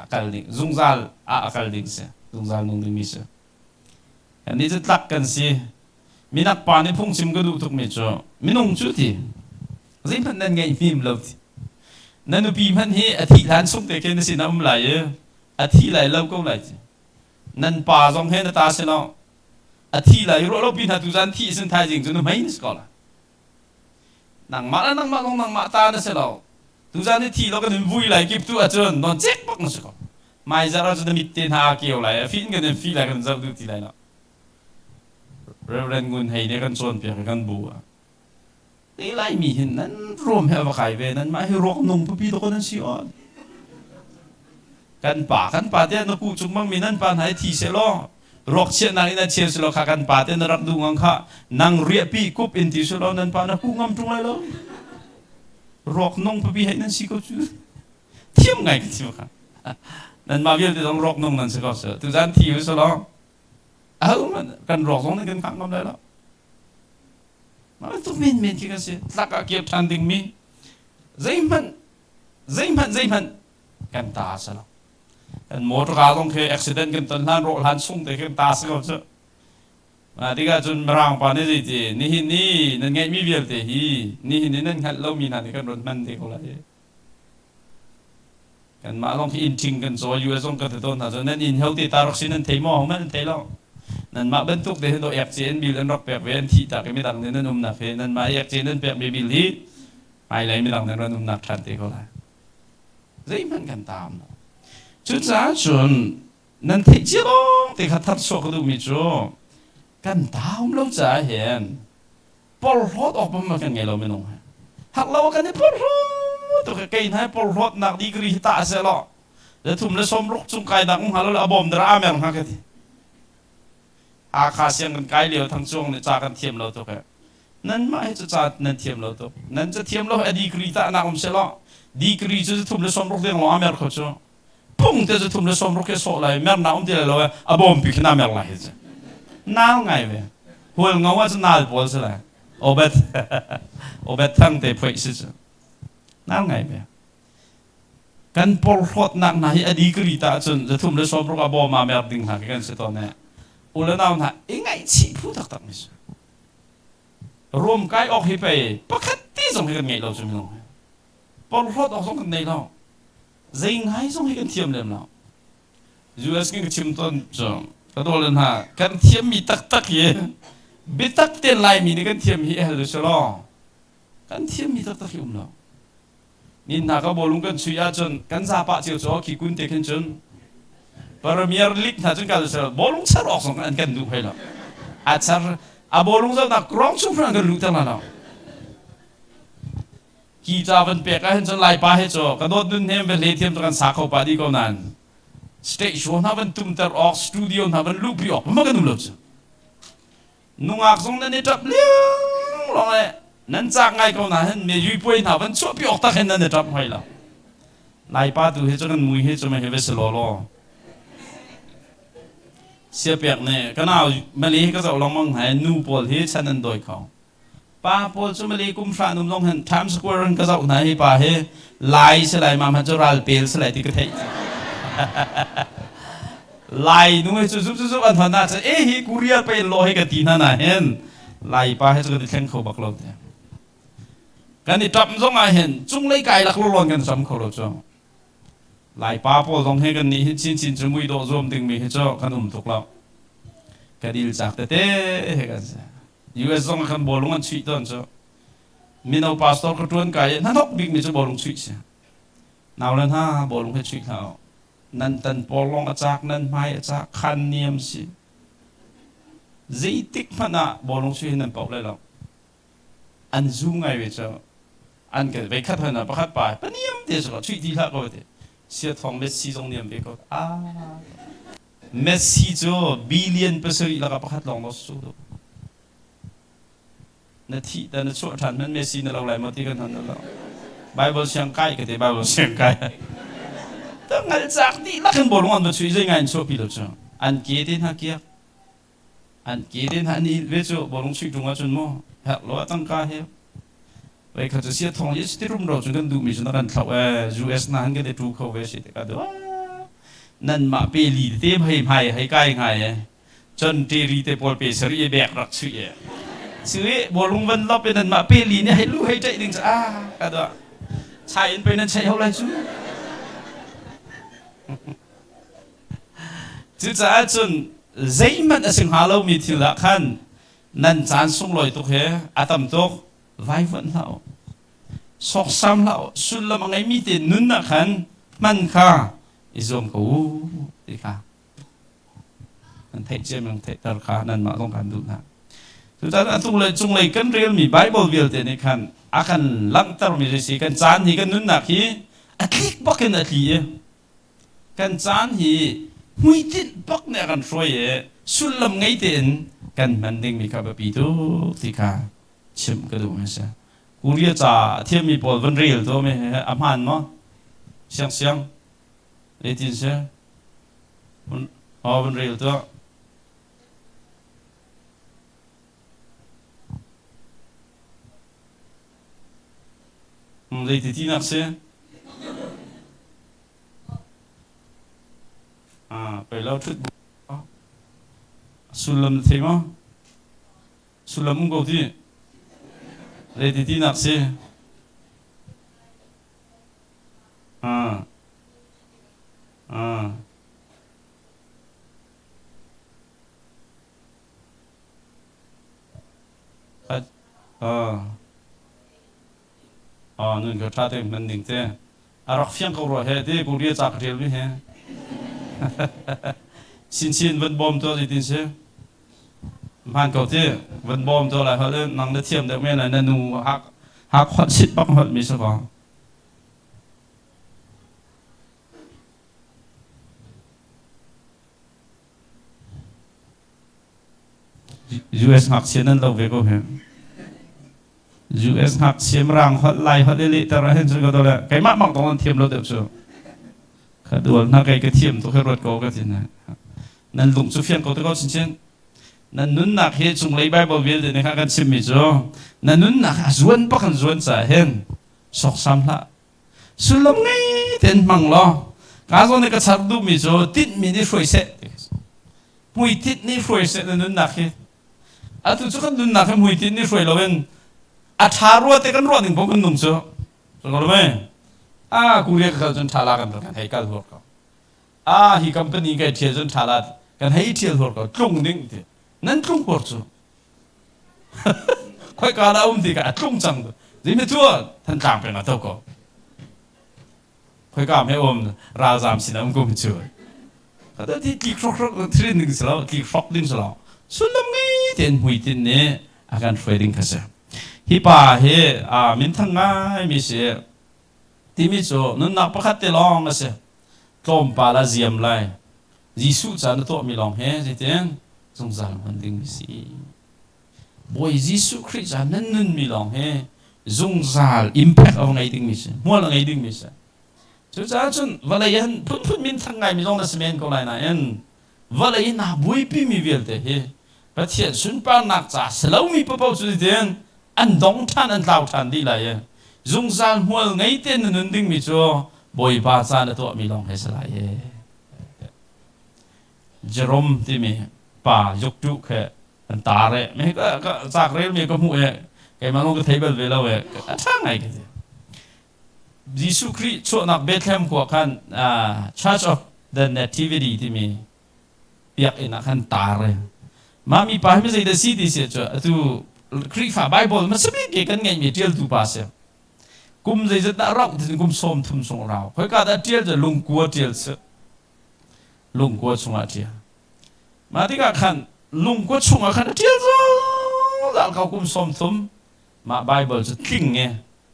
a kal ding, zungzal ah a kal ding si, zungzal nung dingmi si. Kannih cu tlak kan si. Minak pa nih phungchim ka duh tukmi cu minung cu ti zeihmanh nan ngeih hmim lo ti. Na nupi hmanh hi a thih hlan chung te khin na sin a um lai i a thi lai lo ko lai ti. Nan pa zong he na ta si lo. A thi lai ruah lo pi hna tuzan thih sin thaizing cu nu hmei na si ko lai. Nangmah le nangmah zong nangmah ta na si lo. Tuzan i thi lo kan in vui lai kip tu ahcun non cek bak na si ko. Mai zarh ahcun na mit te hna a keu lai, a fi in kan in fi lai, kan zoh duh ti lai lo. Reverend Ngun Hei nih kan cawnpiak i kan bu ah. Te Laimi hin nan ruam he a va kai ve, nanmah hi ruak nung pipi dawk nan si aw. Kan pa, kan pa te na ku cung bangmi nan pa hna hi thi seh law, ruak chiahnak in a cheu si law kha kan pa te na rak duh ngang kha nang riahpi kup in ti seh law nan pa na ku ngam ṭung lai lo. Ruak nung pipi hei nan si ko cu. Thiam ngai ka chim kha. Nanmah vialte zong ruak nung nan si ko seh. Tuzan thi u seh law, aho kan ruak zong nih kan hngak ngam lai lo. Mah bantuk menmen khi kan si. Tlak ah kir ṭhan dingmi zeihmanh zeihmanh zeihmanh kan ta a si lo. Kan motor car zong khi accident kan ton hlan rawh hlan sung te kan ta si ko cu. Mah tikah cun Mirang pa nih zeiti nihin ni nan ngeihmi vialte hi nihin ni nan hngalh lomi hna nih kan run hman te ko lai. Kanmah zong khi inn ṭhing kan caw, US zong kan ti tawn hna cu nan inn ho te ta rak si nan thei maw? Hohmanh nan thei lo. Nanmah bantuk te hin dawh ekce in bill an rak pek ve an thih tak i midang nih nan umnak hi nanmah ekce nan pekmi bill hi hmailei midang nih ran umnak ṭhan te ko lai. Zeihmanh kan taam lo. Cucaah cun nan theih cia lawng te kha tharchuah ka duhmi cu kan taum lo caah hin porhlawt awk pam kan ngei lo minung he. Hak lo kan i porhlawt tuk kei hna porhlawtnak degree hi tah seh law le thum le 60 cung kai nak um hnga lo le a bawm dara amer hnga ka ti. Hakha siang kan kai lio thang cuang nih ca kan thiam lo tuk he. Nanmah hi cu ca nan thiam lo tuk. Nan ca thiam lo a degree tah nak um selaw degree cu 360 deng lawng a mer kho cu. Phung te 360 khi sawh lai mer na um ti lai lo a bawm pi khi na mer lai hi cu. Nal ngai ve. Hual ngo ah cu nal pawl si lai. Obet Obet thang te phoih si cu. Nal ngai ve. Kan porhlawtnak hna hi a degree ta cun 360 a bawm a mer ding hna khi kan si tawn e. U le nau hna i ngaihchih phu taktak mi si. Rum kai awk hi pei pakhat te zong hi kan ngeih lo cu minung hi. Porhlawt awk zong kan nei lo. Zei ngai zong hi kan thiam lem lo. US kan chim tawn cu ka dawle hna kan thiammi taktak hi biatak tein Laimi nih kan thiam hi hal u law kan thiammi taktak hi um lo. Nin hna ka bawlung kan chui ahcun kan zapa cio cu khi kun te khin cun Premier League hna cun kal sel bawlung char awk zong an kan duh hoi lo. A char a bawlung zohnak krong chung hran kan luh ter lo. Ki ca van pek ah hin cun Laipa he cu ka dawt nun hem ve hle thiam cu kan sa kho pa di ko nan stage show hna van tum ter awk studio hna van luh pi awk ma kan um lo cu. Nungak zong nan i ṭap liang lawng e nan cak ngai ko na hin me yui puai hna van chuahpi awk tak hin nan i ṭap hoi lo. Laipa tu hi cu kan mui hi cu me hi ve si law law. Siapek nih ka nau Malay hi ka zoh lengmang hna i nu pawl hi chan an dawi kho. Pa pawl cu Malay kum hra num zong hin Times Square in ka zoh hna hi pa hi Lai si lai ma hmanh cu ral pel si lai ti ka theih. Lai nu hi cu zup zup an hon ah cun e hi Korea pe law hi ka ti hna na hin Lai pa hi cu kan i thleng kho bak lo te. Kan i ṭap zong ah hin cunglei kai lak lawlawn kan sam kho lo cu. Lai pa pawl zong hi kan nih hi chinchin cu mui dawh zuam dingmi hi cu kan um tuk lo. Kan il cak tete he kan si. US zong kan bawlung an chuih tawn cu. Mino pastor ka ṭuan kai i hnahnok bikmi cu bawlung chuih si. Nau le hna bawlung hi chuih hlah u. Nan tan pawlong a cak, nan hmai a cak, khan niam si. Zeitik hmanh ah bawlung chuih hi nan poh lai lo. An zu ngai ve cu. An kan vei khat hon ah pakhat pa paniam te su chuih ti hlah ko te. Sia thong Messi zong niam ve ko. Ah. Messi cu billion 7 lakah pakhat lawng lo su. Na thih ta na chuah ṭhan hmanh Messi na lo lai maw ti kan hon lo. Bible siang kai ka ti Bible siang kai. Ta ngal cak dihlak in bawlung an va chuih zei ngai in chuahpi lo cu. An ke te hna kiak. An ke te hna an i ve cu bawlung chuih ṭung ahcun mu herh lo ah tangka he. Wei kha cu sia thong i ti rum ro cu kan duhmi cu na kan thloh ee US na han kan i ṭu kho ve si tikah duh nan mah pe li te hei hmai hei kai ngai e cun ṭeri te pawl pe sari i bek rak chuih e cui bawlung van lop in nan mah pe li nih hei lu hei ṭaih ding cu ah ka duah chai in pe nan cheih ho lai cu. Cucaah cun zeihmanh a si hnga lomi thil ah khan nan caan sunglawi tuk he a tam tuk vaivuanh hlah u. Sawksam hlah u. Sullam a ngeimi te nun ah khan hman kha i zuam ko u ti kha nan theih cia nan theihter kha nanmah zong kan duh hna. Cucaah a cunglei cunglei kan relmi Bible vialte nih khan a kan langhtermi si kan caan hi kan nunnak hi a tlik bak in a tli i kan caan hi hmuitinh bak nih a kan hruai i sullam ngei tein kan hman dingmi kha biapi tuk ti kha chimh ka duh mi a si. Korea ca a thiammi pawl van rel to mi a hmaan maw? Siang siang zeitin si? Van rel tuah. Zeiti tinak si? Pei lo ṭhut bu. Sullam na thei maw? Sullam um ko ti. Zeiti tinak si? Nun ka ṭha tein hman ding te. A rak fiang ko rua he ti Korea ca ka ṭial mi he. Chinchin van bawm tuah zeitin si? Hmaan ko ti. Van bawm tuah lai holh in nang na thiam deuh men lai na nu hak hak holh sit bak holh mi si ko. US ngakchia nan lo ve ko he. US ngakchia mirang holh Lai holh i lehter ahhin cun ka dole keimah bang tong nan thiam lo deuh cu. Ka dual hna kei ka thiam tuk hi ruat ko ka ti na. Nan lung cu fiang ko te ko chinchin. Nan nunnak hi cunglei Bible vialte nih kha kan chimmi cu na nunnak a zuan bak an zuan caah hin sawksam hlah. Sullam ngei tein hmang law ka zawn i ka char duhmi cu tinhmi nih hruai seh. Hmuitinh nih hruai seh na nunnak hi. Atu cu kan nunnak hi hmuitinh nih hruai loin a ṭha rua te kan ruah ning paoh kan nung cu. Ko lo mei? A Korea ka kal cun ṭha la kan kan hei kal huar ko. A hi company kai ṭhial cun ṭha la kan hei ṭhial huar ko. Tlung ding ti. Nan tlung huar cu. Khoi ka dah um ti ka a tlung cang. Zimi tu Thantlang peng ah to ko. Khoika hme um ralzam sin um kum cu. Kata ti tlik hrok hrok thrin ding si lo, tlik hrok ding si lo. Sullam ngei tein hmuitinh nih a kan hruai ding kha si. Hi pa hi minthang ngai mi si. Timi cu nunnak pakhat te lawng a si. Tlawmpal a ziam lai. Jesuh ca na tuahmi lawng he zeitin zungzal hman ding mi si. Bawi Jesuh Khrih ca nan nunmi lawng hi zungzal impact a ngei dingmi si, hmual a ngei dingmi si. Cucaah cun vawlei hin phunphun minthang ngaimi zong na si men ko lai nain vawlei in naa buaipimi vialte hi Pathian sunparnak ca si lomi paoh cu tin an dong ṭhan an tlau ṭhan dih lai i zungzal hmual ngei tein na nun dingmi cu Bawipa ca na tuahmi lawng he si lai i Jerome timi pa yuktuh khe an tar e me ka ka cak rel mi ka hmuh e keimah lawng ka thei bal ve lo e a ṭha ngai ka ti. Jesuh Khrih chuahnak Bethlehem khua khan Church of the Nativity timi biakinn ah khan tar e. Mah mi pa hi mi zeidah si ti si cu atu Khrihfa Bible hmasa bik ke kan ngeihmi ṭialtu pa si. Kum zeizat dah rauh ti kum 30 chung rau. Khoika dah ṭial cu lungkua ṭial si. Lungkua chungah ṭial. Mah tikah khan lungkua chungah khan a ṭial zungzal ko kum 30. Mah Bible cu tling e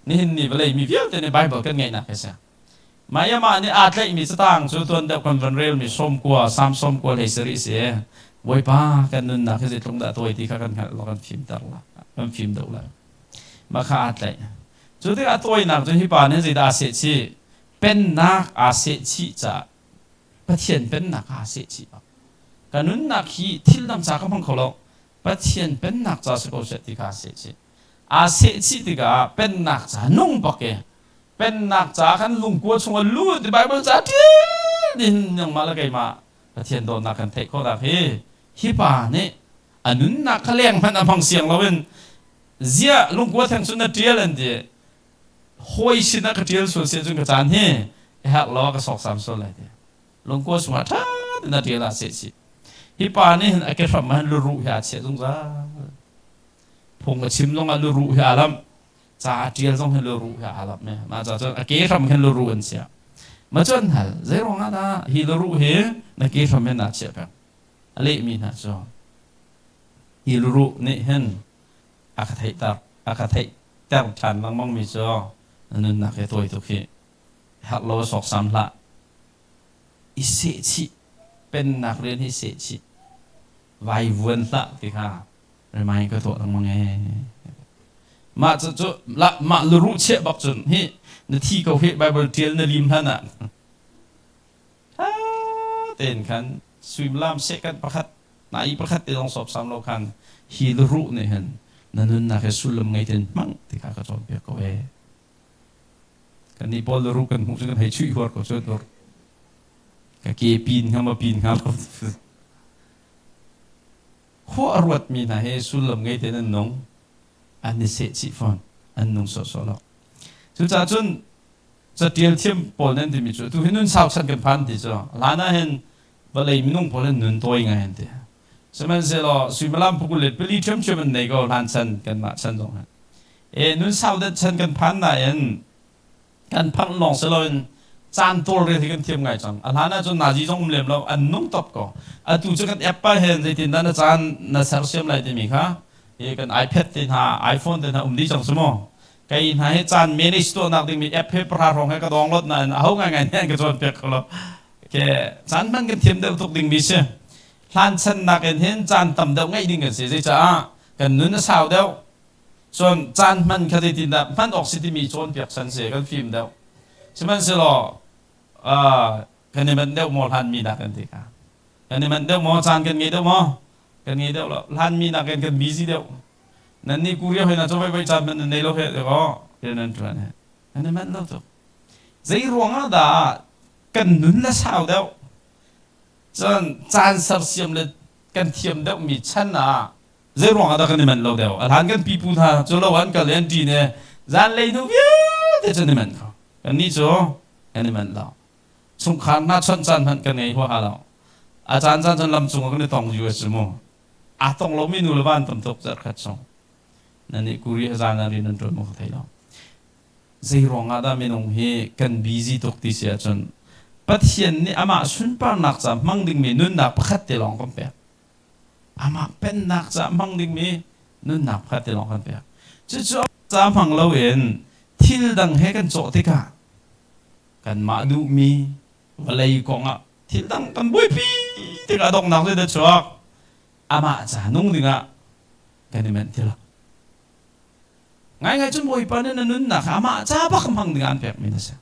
nihin ni vawlei mi vialte nih Bible kan ngeihnak hi si. Mah i amah nih aa tlaihmi catang cu tuan deuh kan van relmi 90 Salm 97 si. Bawipa kan nunnak hi zeitluk dah tawi ti kha kan hngalh law kan fimter la kan fim deuh lai. Mah kha aa tlaih. Cu tikah tawinak cu hi pa nih zeidah aa seh chih? Pennak aa seh chih caah Pathian pennak aa seh chih bak. Ka nunnak hi thil dang ca ka hmang kho lo. Pathian pennak ca si ko seh ti kha aa seh chih. Aa seh chih tikah pennak ca nung bak i pennak ca khan lungkua chungah lut i Bible ca ṭil in nangmah le keimah Pathian dawtnak kan theih khawhnak hi hi pa nih a nunnak kha leng hmanh a hmang siang loin ziah lungkua theng cun na ṭial an ti. Hawi sinah ka ṭial sual si ahcun ka caan hi i herh law ka sawksam sual lai ti. Lungkua chungah ṭha tein a ṭial ah seh chih. Hi pa nih hin a kehram ah hin luruh hi aa chiah zungzal. Phung a chim zongah luruh hi aa lamh. Ca a ṭial zong hin luruh hi aa lamh. Mah ca cun a kehram khin luruh an chiah. Ma cu an hal, zei ruangah dah hi luruh hi na kehram hin naa chiah peng? A lehmi hna cu, hi luruh nih hin a ka theihter a ka theihter ṭhan lengmangmi cu na nunnak hi tawi tuk hi herh lo sawksam hlah. I sehchih pennak rian hi sehchih vaivuan hlah ti kha remind ka tuah lengmang ee. Mah cu cu mah luruh chiah bak cun hi na thi ko hi Bible ṭial na lim hlan ah ṭha tein khan suimilam sehkanh pakhat na i pakhat te zong sawpsam lo khan hi luruh nih hin na nunnak hi sullam ngei tein hmang ti kha ka cawnpiak ko ee. Kannih pawl luruh kan hmuh cu kan hei chuih huar ko cu tur. Ka ke pin hnga ma pin hnga lo. Khua a ruatmi hna hi sullam ngei tein an nung. An i seh chih fawn. An nung sawhsawh lo. Cucaah cun catial thiam pawl nan timi cu tu hi nun sau chan kan phan ti cu hlan ah hin vawlei minung pawl hin nun tawi ngai an ti. Sihmanhsehlaw suimilam pukul le pali ṭhiamṭhiam an nei ko hlan chan kanmah chan zong hin. E nun sau dat chan kan phan nain kan phanh lawng si loin caan tawlrel hi kan thiam ngai cang. A hlan ahcun nazi zong um lem lo, an nung top ko. Atu cu kan app pa hin zeitin dah na caan na sersiam lai timi kha hi kan iPad te hna, iPhone te hna um dih cang si mu. Kei hna hi caan manage tuahnak dingmi app he pahra hrawng he ka download nain aho ngaingai nih an ka cawnpiak kho lo. Ke caan hman kan thiam deuh tuk dingmi si. Hlan chan nakin hin caan tam deuh ngeih ding kan si. Zeicah kan nun a sau deuh. Cun caan hman kha zeitindah hman awk si timi cawnpiak san si kan fim deuh. Sihmanhsehlaw kan i manh deuh maw hlanmi nakin ti kha. Kan i manh deuh maw caan kan ngei deuh maw? Kan ngei deuh lo. Hlanmi nakin kan busy deuh. Nan nih Korea hoi na cu voi voi caan hmanh nan nei lo he kaw rian nan ṭuan he. Kan i manh lo tuk. Zei ruangah dah kan nun le sau deuh? Cun caan sersiam le kan thiam deuhmi chan ah zei ruangah dah kan i manh lo deuh? A hlan kan pipu hna cu lo an kal i an ṭin i zanlei hnu vialte cu an i manh kho. Kannih cu kan i manh lo. Chungkhar hna chawnh caan hmanh kan ngei huaha lo. A caan caan cun lam cungah kan i tong US cu mu. Aa tong lomi nu le va an tam tuk zarhkhat chung. Nan nih kuri zan ah rian nan ṭuan maw ka thei lo. Zei ruangah dah minung hi kan busy tuk ti si ahcun Pathian nih amah sunparnak ca hmang dingmi nunnak pakhat te lawng kan pek. Amah pennak ca hmang dingmi nunnak pakhat te lawng kan pek. Cucu ca hmang loin thil dang he kan cawh tikah kanmah duhmi vawlei kongah thil dang kan buaipi tikah donghnak zeidah chuak amah ca nung dingah kan i manh ti lo. Ngaingai cun Bawipa nih na nunnak kha amah ca bak hmang dingah an pekmi na si.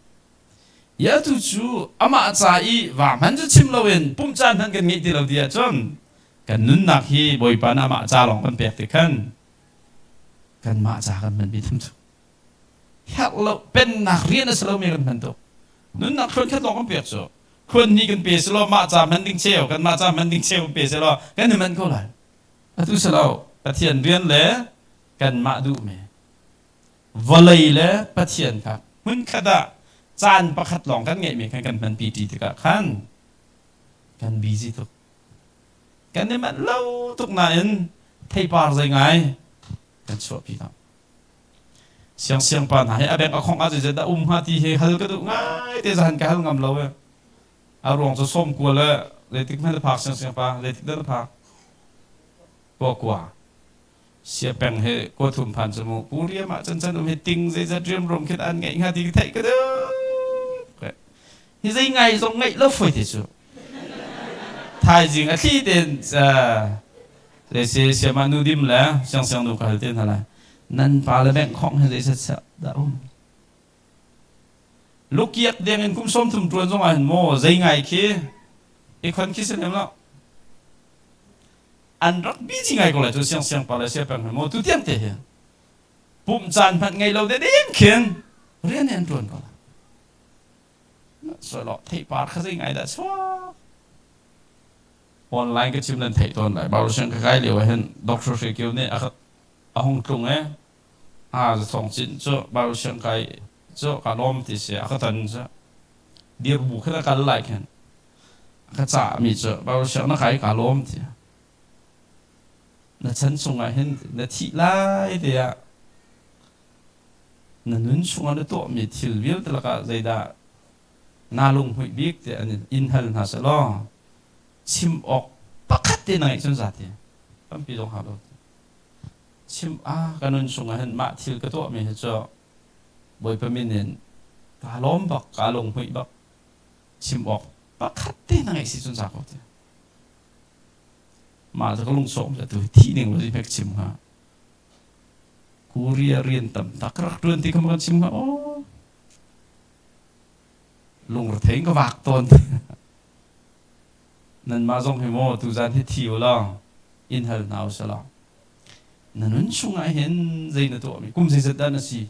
Ya tu cu amah ca i va hman cu chim loin pumh caan hmanh kan ngeih ti lo ti ahcun kan nunnak hi Bawipa nih amah ca lawng kan pek ti khan kanmah ca kan hman bi tham cu. Herh lo pennak rian a si lomi kan hman tuk. Nunnak thluan khat lawng kan pek cu. Khuan ni kan pe selaw mah ca hman ding cheu kanmah ca hman ding cheu pe selaw kan i manh ko lai. Atu si lo Pathian rian le kanmah duhmi vawlei le Pathian kha hmunkhat ah caan pakhat lawng kan ngeihmi khan kan hmanpi ṭi tikah khan kan busy tuk. Kan i manh lo tuk nain theipar zei ngai kan chuahpi lo. Siangsiang pa hna hi a beng a khong ah zeizat dah um hnga ti hi hal ka duh ngai te zahan ka hal ngam lo e. A ruang cu sawm kua le zeitik hmanh na phak siangsiang pa zeitik dah na phak? Kua kua. Sia peng he kua thum phan cu mu pu riam ah cun can um hi ting zeizat riamruam khin an ngeih hnga ti ka theih ka duh. Hi zei ngai zong ngeih lo foi te cu. Thaizing a thli tein zei si siama nu dim le siangsiang nu ka hal te hna lai. Nan pa le bank khong hi zei dah um. Lukiak deng in kum 30 tuan zong ah hin maw zei ngai khi i khon khi si lem lo. An rak busy ngai ko lai cu siangsiang pa le sia peng hi maw tu tiang te hi. Pumh caan hmanh ngei lo de ding khin rian an tuan ko lai. Sawlawh theipar kha zei ngai dah chuak. Online ka chim nan theih tawn lai. Barusiang ka kai lio ah hin Dr. Hre Kio nih a hung tlung e. A thong cin cu Barusiang kai cu ka lawm ti si a ka ton cu. Dir bu khin a kal lai khin. A ka cah mi cu Barusiang na kai ka lawm ti. Na chan chungah hin na thih lai tiah na nun chungah na tuahmi thil vialte lakah zeidah naa lunghmuih bik tiah an in hal hna sehlaw chim awk pakhat te na ngeih cun zati tampi zong hau lo chim a ka nun chungah hin mah thil ka tuahmi hi cu Bawipa min in kaa lawm bak kaa lunghmuih bak chim awk pakhat te na ngeih si cun za ko ti mah cu ka lungsawm tu thih ning lo hmek chim hnga Korea rian tam tak rak ṭuan ti kha kan chim hnga aw lungrethei in ka vak tawn nanmah zong hi maw tuzan hi thi u law in hal hna u selaw na nun chungah hin zei na tuahmi kum zeizat dah na si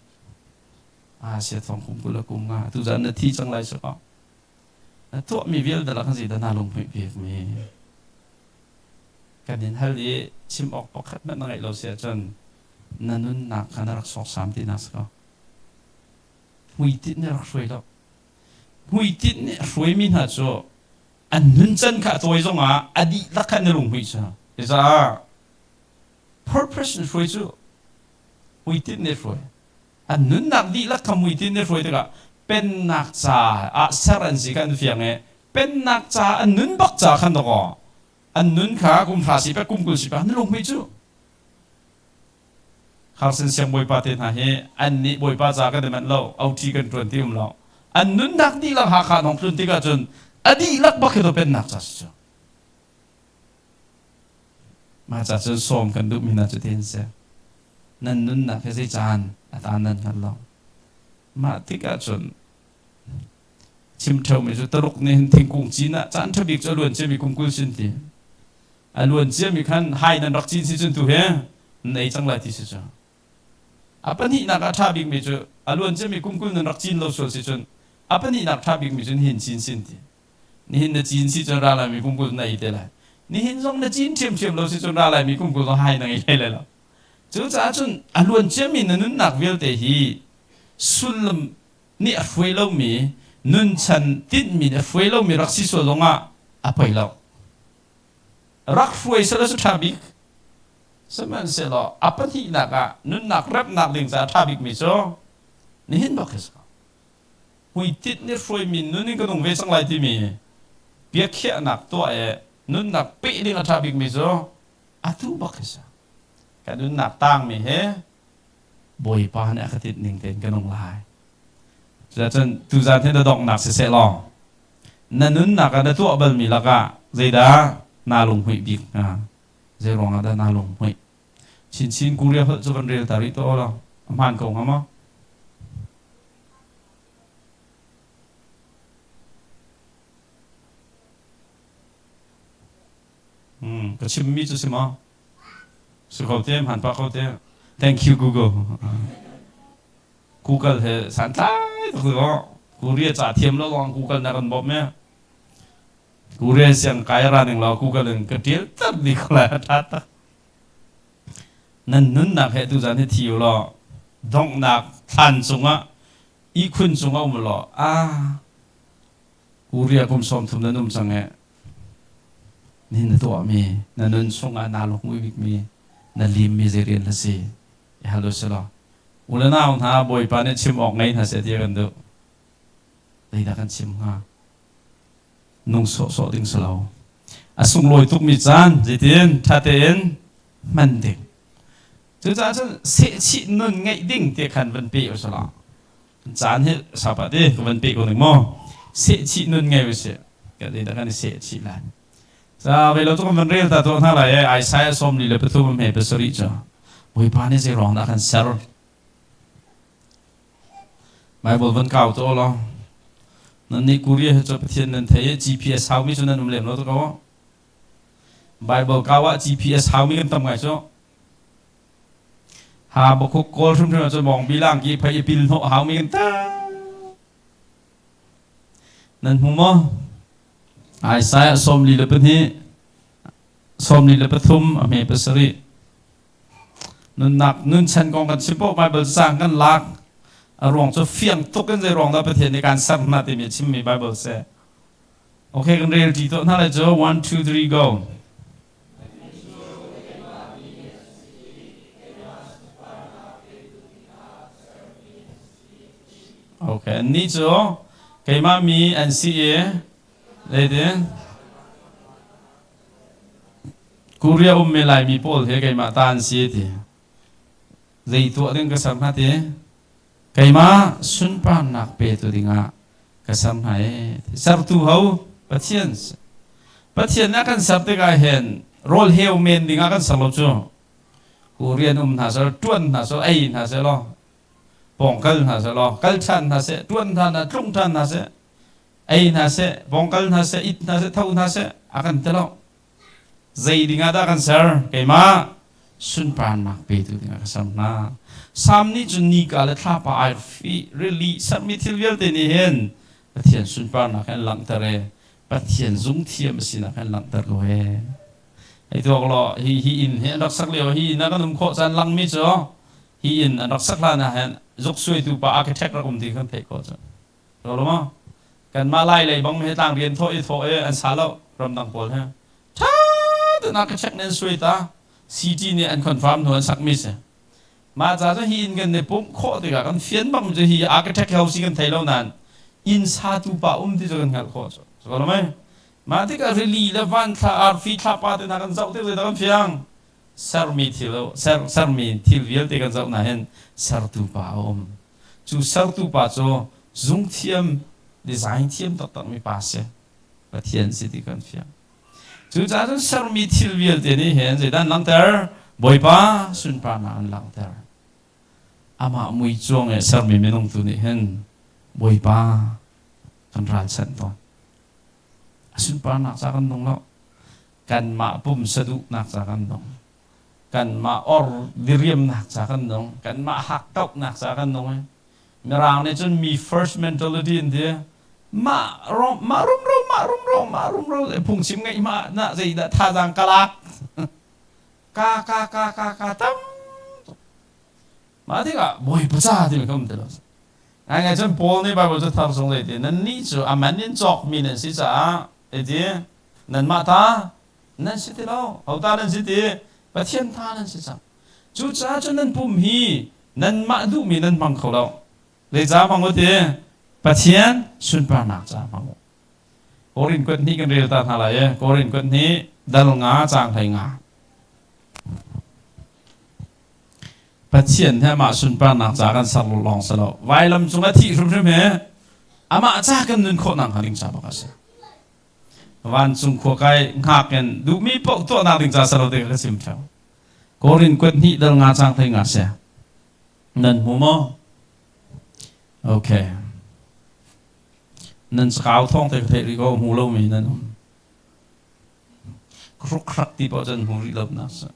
a sia thong kum 20 le kum nga tuzan na thi cang lai sakaw na tuahmi vialte lakah zeidah naa lunghmuih bikmi kan in hal i chim awk pakhat hmanh na ngeih lo si ahcun na nunnak kha na rak sawksam tinak si ko. Hmuitinh nih a rak hruai lo. Hmuitinh nih a hruaimi hna cu an nuncan kha a tawi zongah a dihlak kha an i lunghmuih cu. Cucaah purpose in hruai cu hmuitinh nih hruai. An nunnak dihlak kha hmuitinh nih hruai tikah pennak ca ah ser an si kha an fiang i pennak ca an nun bak ca khan dawkaw an nun kha kum hra si pek kum 20 si pek an lunghmuih cu Carson siangbawipa te hna hi an nih bawipa ca kan i manh lo OT kan ṭuan ti um lo an nunnak dihlak Hakha nong tlun tikah cun a dihlak bak hi to pennak ca si cu mah ca cun sawm kan duhmi hna cu ti an si. Nan nunnak hi zei caan a taan nan hngal lo. Mah tikah cun chim ṭheumi cu Taruk nih hin thingkung cin ah caan ṭha bik cu a luan ciami kum 20 sin ti. A luan ciami khan hai nan rak cin si cun tu he nan ei cang lai ti si cu. A pahnihnak ah ṭha bikmi cu a luan ciami kum 20 nan rak cin lo sual si cun a pahnihnak ṭha bikmi cu nihin cin sin ti. Nihin na cin si cun ra laimi kum 20 na ei te lai. Nihin zong na cin ṭhiamṭhiam lo si cun ra laimi kum 20 zong hai na ngei hlei lai lo. Cucaah cun a luan ciami na nunnak vialte hi sullam nih a hruai lomi nunchan tinhmi nih a hruai lomi rak si sual zongah a poi lo. Rak hruai selaw cu ṭha bik. Sihmanhsehlaw a pahnihnak ah nunnak remhnak ding caah ṭha bikmi cu nihin bak hi si ko. Hmuitinh nih hruaimi nun in ka nung ve cang lai timi biakhiahnak tuah i nunnak peh ding a ṭha bikmi cu atu bak hi si. Ka nunnak tangmi hi Bawipa nih a ka tinh ning tein ka nung lai. Cucun tuzan hi na donghnak siseh law na nunnak ah na tuah balmi lakah zeidah naa lunghmuih bik hnga? Zei ruangah dah naa lunghmuih? Chinchin Korea holh cu van rel ta rih tuah law a hmaan ko hnga maw? Ka chimmi cu si maw? Si ko te, hmaan pah ko te. Thank you Google. Google he santlai tuk ko. Korea ca thiam lo lawng Google na kan bawmh me. Korea siang kai ra ning law Google in ka tial tar di ko lai a tha tak. Nan nunnak he tu zan hi thi u law donghnak thlan cungah ihkhun cungah um law ah Korea kum 30 nan um cang e ni na tuahmi na nun chungah naa lungmui bikmi na limmi zei rian na si i hal u sih law u le nau hna Bawipa nih chim awk ngei hna seh ti a kan duh. Zeidah kan chim hnga? Nung sawhsawh ding si lo. A sunglawi tukmi caan zeitin ṭha tein hman ding. Cucaah cun sehchih nun ngeih ding ti khan van pe u sih law caan hi sapa te ka van pe ko ning maw sehchih nun ngei u sih ka zeidah kan i sehchih lai Sa ve lo cu kan van rel ta tuah hna lai e Isaiah 43 hme 7 cu Bawipa nih zei ruang dah kan ser Bible van kau to law nan nih Korea hi cu Pathian nan thei i GPS haumi cu nan um lem lo ko Bible kau ah GPS haumi kan tam ngai cu Ha bakhuk kawl hrimhrim ahcun mawng bilang ki phei i pil hnawh haumi kan tam. Nan hmu maw? Isaiah 42, 43 a hme 7. Nunnak nunchan kong kan chim paoh Bible caang kan lak. A ruang cu fiang tuk in zei ruang dah Pathian nih kan ser hna timi a chimmi Bible si. Okay, kan rel ṭi tuah hna lai cu. 1, 2, 3, go. Okay, annih cu keimah mi an si i zeitin Korea ummi Laimi pawl hi keimah ta an si ti. Zei tuah ding ka ser hna ti? Keimah sunparnak petu dingah ka ser hna i sertu ho Pathian si. Pathian nih a kan ser tikah hin rawl heu men dingah kan ser lo cu. Korean um hna seh, ṭuan hna seh, ei hna seh law, pawngkal hna seh law, kal ṭhan hna seh, ṭuan hna hna, tlung ṭhan hna seh, ei hna seh, pawngkal hna seh, it hna seh, tho hna seh, a kan ti lo. Zei dingah dah kan ser? Keimah sunparnak petu dingah ka ser hna. Sam nih cun nika le thlapa arfi rili sermi thil vialte nih hin Pathian sunparnak an langhter e. Pathian zungthiam a sinak an langhter ko he. Hei tuak law hi hi inn hi an rak sak lio hi inn ah kan um khawh caan langmi cu hi inn an rak sak hlan ah hin zuk suaitu pa architect rak um ti kan theih khawh cu. Lo maw? Kanmah Lai lei bang he tlang rian thawh i thawh i an sa lo ramdang pawl he. Ṭha tein architect nih an suai ta. CT nih an confirm hnu an sakmi si. Mah ca cu hi inn kan i pumh khawh tikah kan fian bang cu hi architect ho si kan thei lo nain inn satu pa um ti cu kan hngalh khawh cu. Cu lo mei? Mah tikah rili le van thla arfi thlapa te hna kan zoh tik zeidah kan fiang? Sermi thil ser sermi thil vialte kan zoh na hin sertu pa a um. Cu sertu pa cu zungthiam design thiam taktakmi pa si. Pathian si ti kan fiang. Cucaah cun sermi thil vialte nih hin zeidah an langhter? Bawipa sunparnak an langhter. Amah mui cuang i sermi minung tu nih hin Bawipa kan ralchanh tawn. A sunparnak ca kan nung lo. Kanmah pumsa duhnak ca kan nung. Kanmah or diriamnak ca kan nung. Kanmah hakkauhnak ca kan nung. Mirang nih cun me first mentality an ti. Mah rom mah rumro mah rumro mah rumro phungchim ngeih ma na zeidah thazaang ka lak ka ka ka ka ka tam mah tikah Bawipa ca timi kha um ti lo. Ngaingai cun Paul nih Bible cu thar chung zei ti nannih cu a man in cawkmi nan si caah ti nanmah ta nan si ti lo. Ho ta nan si ti? Pathian ta nan si cang. Cucaah cun nan pum hi nanmah duhmi nan hmang kho lo. Zeicah hmang u ti? Pathian sunparnak ca hmang u. Korin kuat hnih kan rel ta hna lai e. Korin kuat hnih dal nga caang hlei nga. Pathian he amah sunparnak ca kan ser lawng si lo. Vailam cung a thih hrimhrim he amah ca kan nun khawh nak hnga ding ca bak a si. Vancung khua kai hngak in duhmi paoh tuahnak ding ca si lo ti ka chim theo. Korin kuat hnih dal nga caang hlei nga si. Nan hmu maw? Okay. Nan cakau thawng te ka theih rih ko hmu lomi nan um. Kruk ti paoh cun hmu rih lo na si.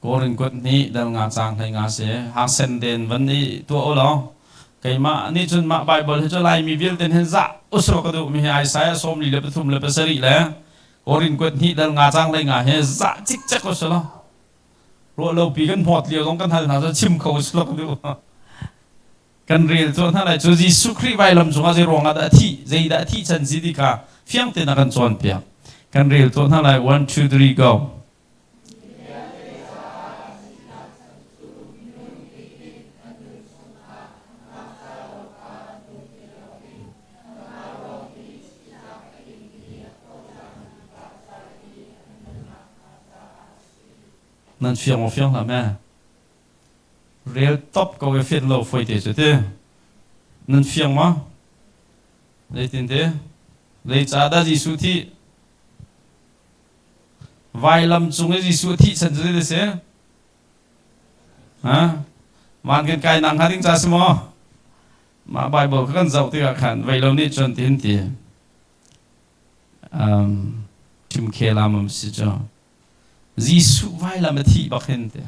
Korin kuat nih dal nga cang hlei nga si. Hang sen den van i tuah u law. Keimah nih cun mah Bible hi cu Laimi vialte hin zah usro ka duh mi hi Isaiah 43 le Korin kuat hnih dal nga cang hlei nga hi zah cikcek u si law. Ruah lo pi kan hmawt lio zong kan hal hna cu chim kho si lo duh. Kan rel cu hna lai cu Jesuh Khrih vailam cungah zei ruangah dah a thih, zeidah a thih chan si ti kha fiang tein a kan cawnpiak. Kan rel tuah hna lai 1 2 3 go. Nan fiang maw fiang hlah me? Rel top ko i fian lo foi te cu ti. Nan fiang ma? Zeitin te? Zeicah dah Jesuh thih? Vailam cung i Jesuh thih chan cu zei si? Ha? Van kan kai nak hnga ding ca si maw? Mah Bible kha kan zoh tikah khan vei lo nih cun tin ti. Um, chimkhel am si cu. Jesuh vailam a thih bak hin ti.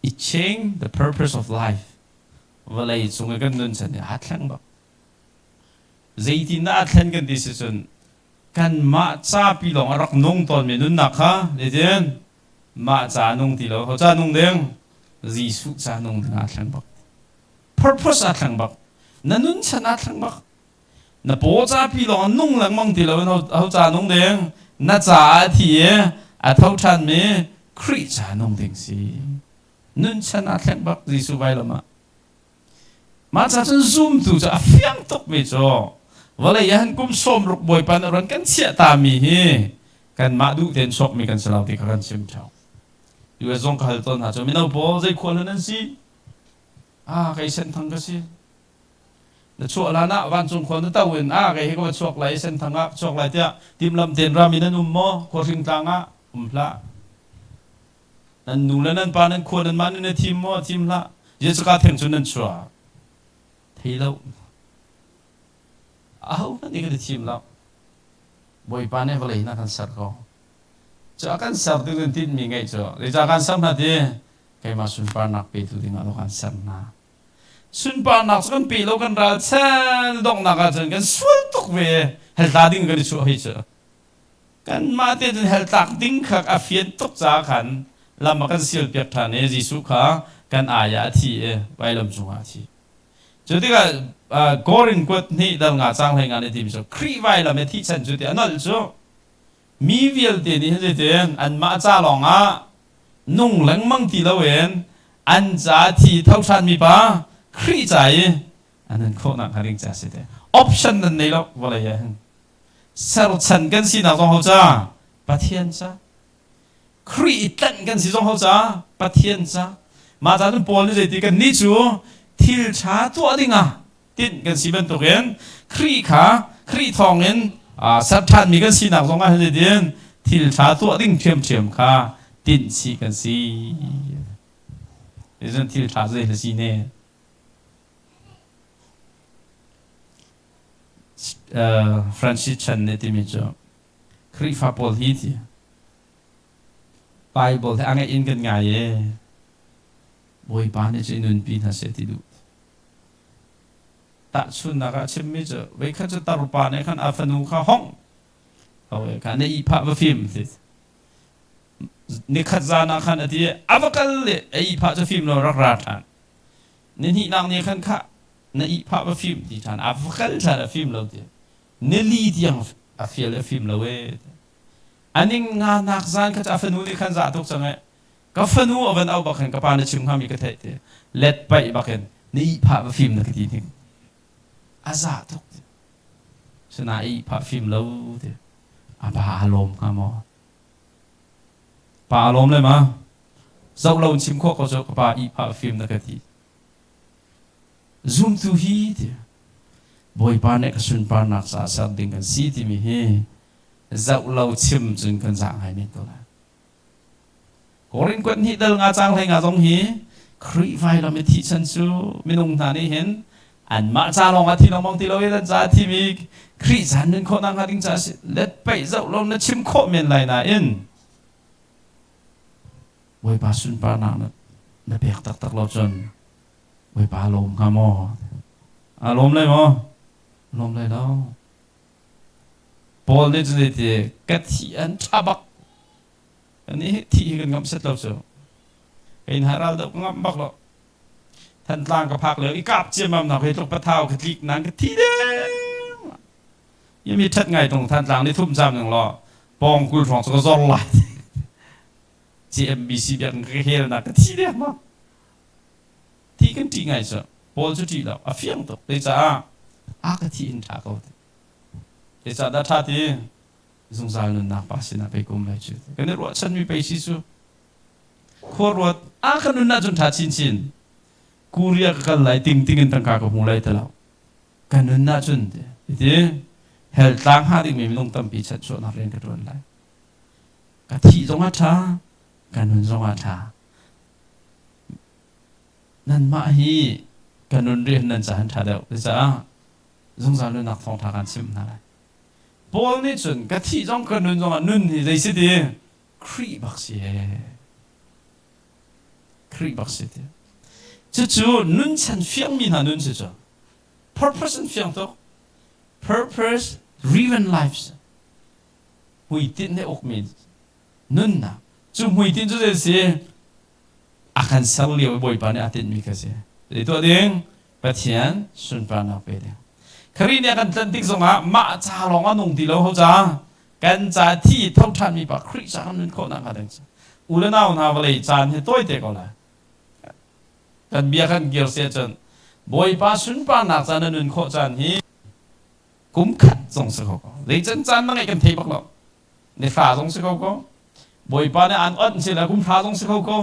It changed the purpose of life. Vawlei cung i kan nun chan hi aa thleng bak. Zeitin dah aa thlen kan ti si cun kanmah ca pi lawng a rak nung tawnmi nunnak kha zeitin mah ca nung ti lo ho ca nung ding Jesuh ca nung ding aa thleng bak. Purpose aa thleng bak. Na nun chan aa thleng bak. Na paw capi lawng nung lengmang ti lo in ho ca nung ding na caah a thi i a tho ṭhanmi Khrih ca nung ding si. Nun chan aa thleng bak Jesuh vailam ah. Mah ca cun zumtu cu a fiang tukmi cu vawlei ah hin kum 60 Bawipa nih ron kan chiah tami hi kanmah duh tein chuakmi kan si lo ti kha kan chim ṭheo. US zong ka hal tawn hna cu mino pawl zei khua hlan nan si? Ah kei Senthang ka si. Na chuah hlan ah vancung khua na to in a kei hi ka va chuak lai Senthang ah ka chuak lai tiah timlam tein ram in nan um maw? Khuahring tlang ah um hlah. Nan nu le nan pa nan khua nan mah nih na thim maw? Thim hlah. Jesuh theng cu nan chuah. Thei lo. Aho hmanh nih kan i thim lo. Bawipa nih vawlei na kan ser ko. Cu a kan ser tu cun tinhmi ngeih cu zeicah kan ser hna ti? Keimah sunparnak petu dingah kan ser hna. Sunparnak cu kan pe lo kan ralchan donghnak ahcun kan sual tuk ve hell tla ding kan i chuah hei cu. Kanmah te cun hell tlak ding kha a fian tuk caah khan lam a kan sial piak ṭhan i Jesuh kha kan ai ah a thi i vailam cungah a thi. Cu tikah Korin kuat hnih dal nga cang hlei nga nih timi cu Khrih vailam i thih chan cu ti a nolh cu mi vialte nih hin zeitin anmah ca lawngah nung lengmang ti loin an ca thi tho ṭhanmi pa Khrih ca i an nun khawhnak hnga ding ca si te option nan nei lo vawlei ah hin serchan kan sinak zong ho ca Pathian ca Khrih i tlanh kan si zong ho ca Pathian ca mah ca cun Paul nih zeiti kan nih cu thil ṭha tuah dingah tinh kan si bantukin Khrih kha Khrih thawngin ser ṭhanmi kan sinak zongah hin zeitin thil ṭha tuah ding ṭhiamṭhiam kha Tinh chih kan si. Cun thil ṭha zei hla si ne. Francis Chan nih timi cu Khrihfa pawl hi ti Bible hi a ngeih in kan ngai e. Bawipa nih cu i nunpi hna seh ti duh. Tahchunhnak ah chimmi cu voikhat cu tarpa nih khan a fanu kha hong hawi kha na ihphah va fim ti. Nikhat zan ah khan a ti a va kal le a ihphah cu fim lo rak ra ṭhan. Ni hnihnak ni khan khah na ihphah va fim ti ṭhan a va kal ṭhan a fim lo ti. Nili tiang a fial a fim lo ee. Aning nga nak zan kha cu a fanu nih khan zah tuk cang ee. Ka fanu a van auh bak khan ka pa na chim hngami ka theih ti. Let paih bak in na ihphah va fim na ka ti hnik. A zah tuk ti. Sina ihphah fim lo ti. A pa a lawm hnga maw? Pa a lawm le ma? Zoh lo in chim khawh ko cu ka pa ihphah fim na ka ti. Zumtu hi ti Bawipa nih ka sunparnak caah ser ding kan si timi hi zoh lo chim cun kan zah ngai men ko lai. Korin kuat hnih dal nga cang hlei nga zong hi Khrih vailam i thih chan cu minung hna nih hin anmah ca lawng ah thi lengmang ti lo in an ca thimi Khrih caan nun khawhnak hnga ding caah si let paih zoh lo na chim khawh men lai nain Bawipa sunparnak na, na pek taktak lo cun Bawipa lawm hnga maw? A lawm lai maw? Lawm lai lo. Paul nih cun ti ka thi an ṭha bak. Kan i thi hi kan ngamh set lo cu. Kei hna ral doh ka ngamh bak lo. Thantlang ka phak lio i kap ciammam nak hi tluk pathau ka tlik nan ka thi deng. Yami ṭhat ngai tung Thantlang ni thum cam ning law pawng kul hrawng cu ka zor lai. CMBC biak ka hel na ka thi deng ma. Thi kan ṭih ngai cu. Paul cu ṭih lo. A fiang tuk. Zeicah a ka thi in ṭha ko. Zeicah dah ṭha ti? Zungzal nunnak pa sinah pei kum lai cu. Kan i ruahchanmi pei si cu. Khua ruat a ka nun ahcun ṭha chinchin. Korea ka kal lai ting ting in tangka ka hmu lai ti lo. Ka nun ahcun ti hell tlang hnga dingmi minung tampi chanchuahnak rian ka ṭuan lai. Ka thih zong ah ṭha, ka nun zong ah ṭha. Nanmah hi ka nun rian nan cahan ṭha deuh. Cucaah zungzal nunnak thawngṭha kan chimh hna lai. Paul nih cun ka thih zong ka nun zong ah nun hi zei si ti? Khrih bak si he. Khrih bak si ti. Cucu nun chan fiangmi hna nun si cu. Purpose an fiang tuk. Purpose driven lives. Hmuitinh he ukmi nunnak. Cu hmuitinh cu zei si? A kan ser lio i Bawipa nih aa tinhmi kha si. Zei tuah ding? Pathian sunparnak pe ding. Khrih nih a kan tlanh tik zongah mah ca lawng a nung ti lo ho ca kan ca thi tho ṭhanmi pa Khrih ca kan nun khawh nak hnga ding u le nau hna vawlei caan hi tawite ko lai. Kan bia kan kir si ahcun Bawipa sunparnak ca na nun khawh caan hi kum khat zong si kho ko. Zeican caan na ngeih kan thei bak lo. Ni hra zong si kho ko. Bawipa nih aan onh si le kum hra zong si kho ko.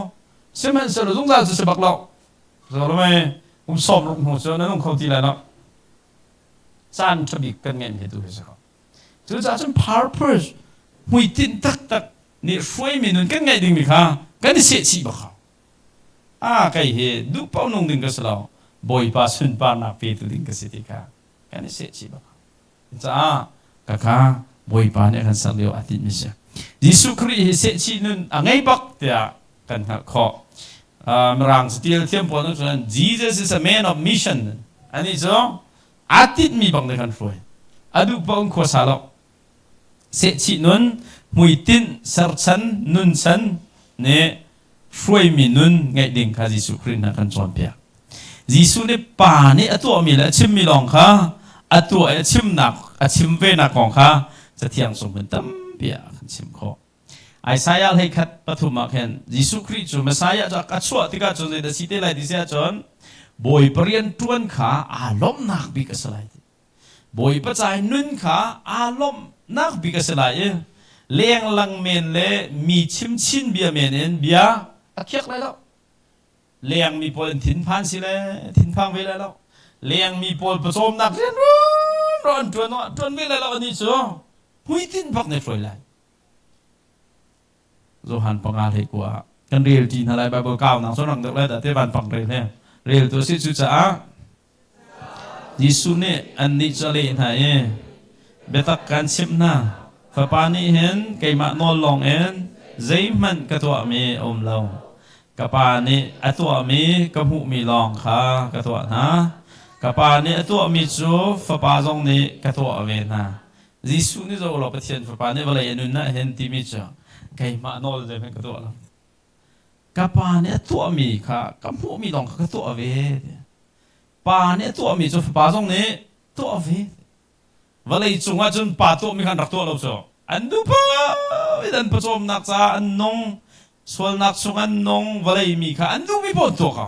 Sihmanhsehlaw zungzal cu si bak lo. Zolomei kum sawm ruk hnu cu na nung kho ti lai lo. Caan ṭha bik kan ngeihmi tu hi si ko. Cucaah cun purpose hmuitinh taktak nih hruaimi nun kan ngeih dingmi kha kan i sehchih bak hau. Ah kei hi duh paoh nung ding ka si lo. Bawipa sunparnak petu ding ka si ti kha kan i sehchih bak hau. Caah kaka Bawipa nih a kan ser lio a tinhmi si. Jesuh Khrih hi sehchih nun a ngei bak tiah kan hngalh khawh. Mirang catial thiam pawl nih cun Jesus is a man of mission. Anih cu aa tinhmi bang nih kan hruai. A duh paoh in khuasa lo. Sehchih nun, hmuitinh, serchan, nunchan nih hruaimi nun ngeih ding kha Jesuh Khrih nih a kan cawnpiak. Jesuh nih Pa nih a tuahmi le a chimmi lawng kha a tuah i a chimnak a chim venak kong kha Cathiang chung hmun tampi ah a kan chim khawh. Isaiah hleikhat pathum ah khin Jesuh Khrih cu Messiah cu a chuah tikah cun zeidah si te lai ti si ahcun Bawipa rian ṭuan kha aa lawmhnak bik a si lai ti. Bawipa ca i nun kha aa lawmhnak bik a si lai i lenglang men le mi chimchin bia men in bia a khiak lai lo. Lengmi pawl in thinphan si le thinphang ve lai lo. Lengmi pawl pawcawmnak rian rumro an ṭuan ṭuan ve lai lo anih cu hmuitinh bak nih hruai lai. Johan panga hlei kua kan rel ṭi hna lai Bible kau nang rang deuh lai dah te van pang rel he rel tu si cu caah Jesuh nih annih cu a leh hna i biatak kan chimh hna fapa nih hin keimah nawl lawng in zeihmanh ka tuahmi a um lo ka pa nih a tuahmi ka hmuhmi lawng kha ka tuah hna ka pa nih a tuahmi cu fapa zong nih ka tuah ve hna Jesuh nih zoh law Pathian Fapa nih vawlei a nun ah hin timi cu keimah nawl zeihmanh ka tuah lo. Ka pa nih a tuahmi kha ka hmuhmi lawng kha ka tuah ve. Pa nih a tuahmi cu fapa zong nih tuah ve. Vawlei cung ah cun pa tuahmi kha an rak tuah lo cu. An duh in an pawcawmnak caah an nung, sualnak chung an nung, vawlei mi kha an duhmi paoh an tuah ko.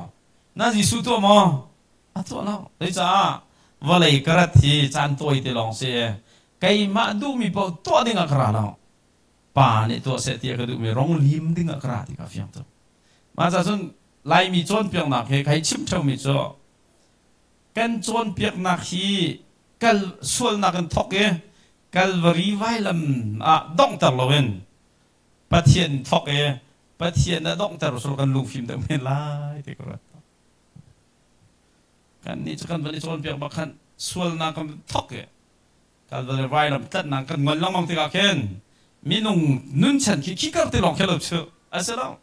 Na Jesuh tuah maw? A tuah lo. Zeicah vawlei ka rat hi caan tawi te lawng si i keimah duhmi paoh tuah ding ah ka ra lo. Pa nih tuah seh ti a ka duhmi rong lim ding ah ka ra ti kha fiang tuk. Mah ca cun Laimi cawnpiaknak hi kai chim ṭheumi cu kan cawnpiaknak hi kal sualnak in thawk i Kalvari vailam ah donghter loin Pathian thawk i Pathian a donghter sul kan lungfim deuh men lai ti ka ruat. Kannih cu kan van i cawnpiak bak khan sualnak kan thok i Kalvari vailam tlanhnak kan ngol lengmang tikah khin minung nunchan khi khikar ti lawng khi lo cu a si lo.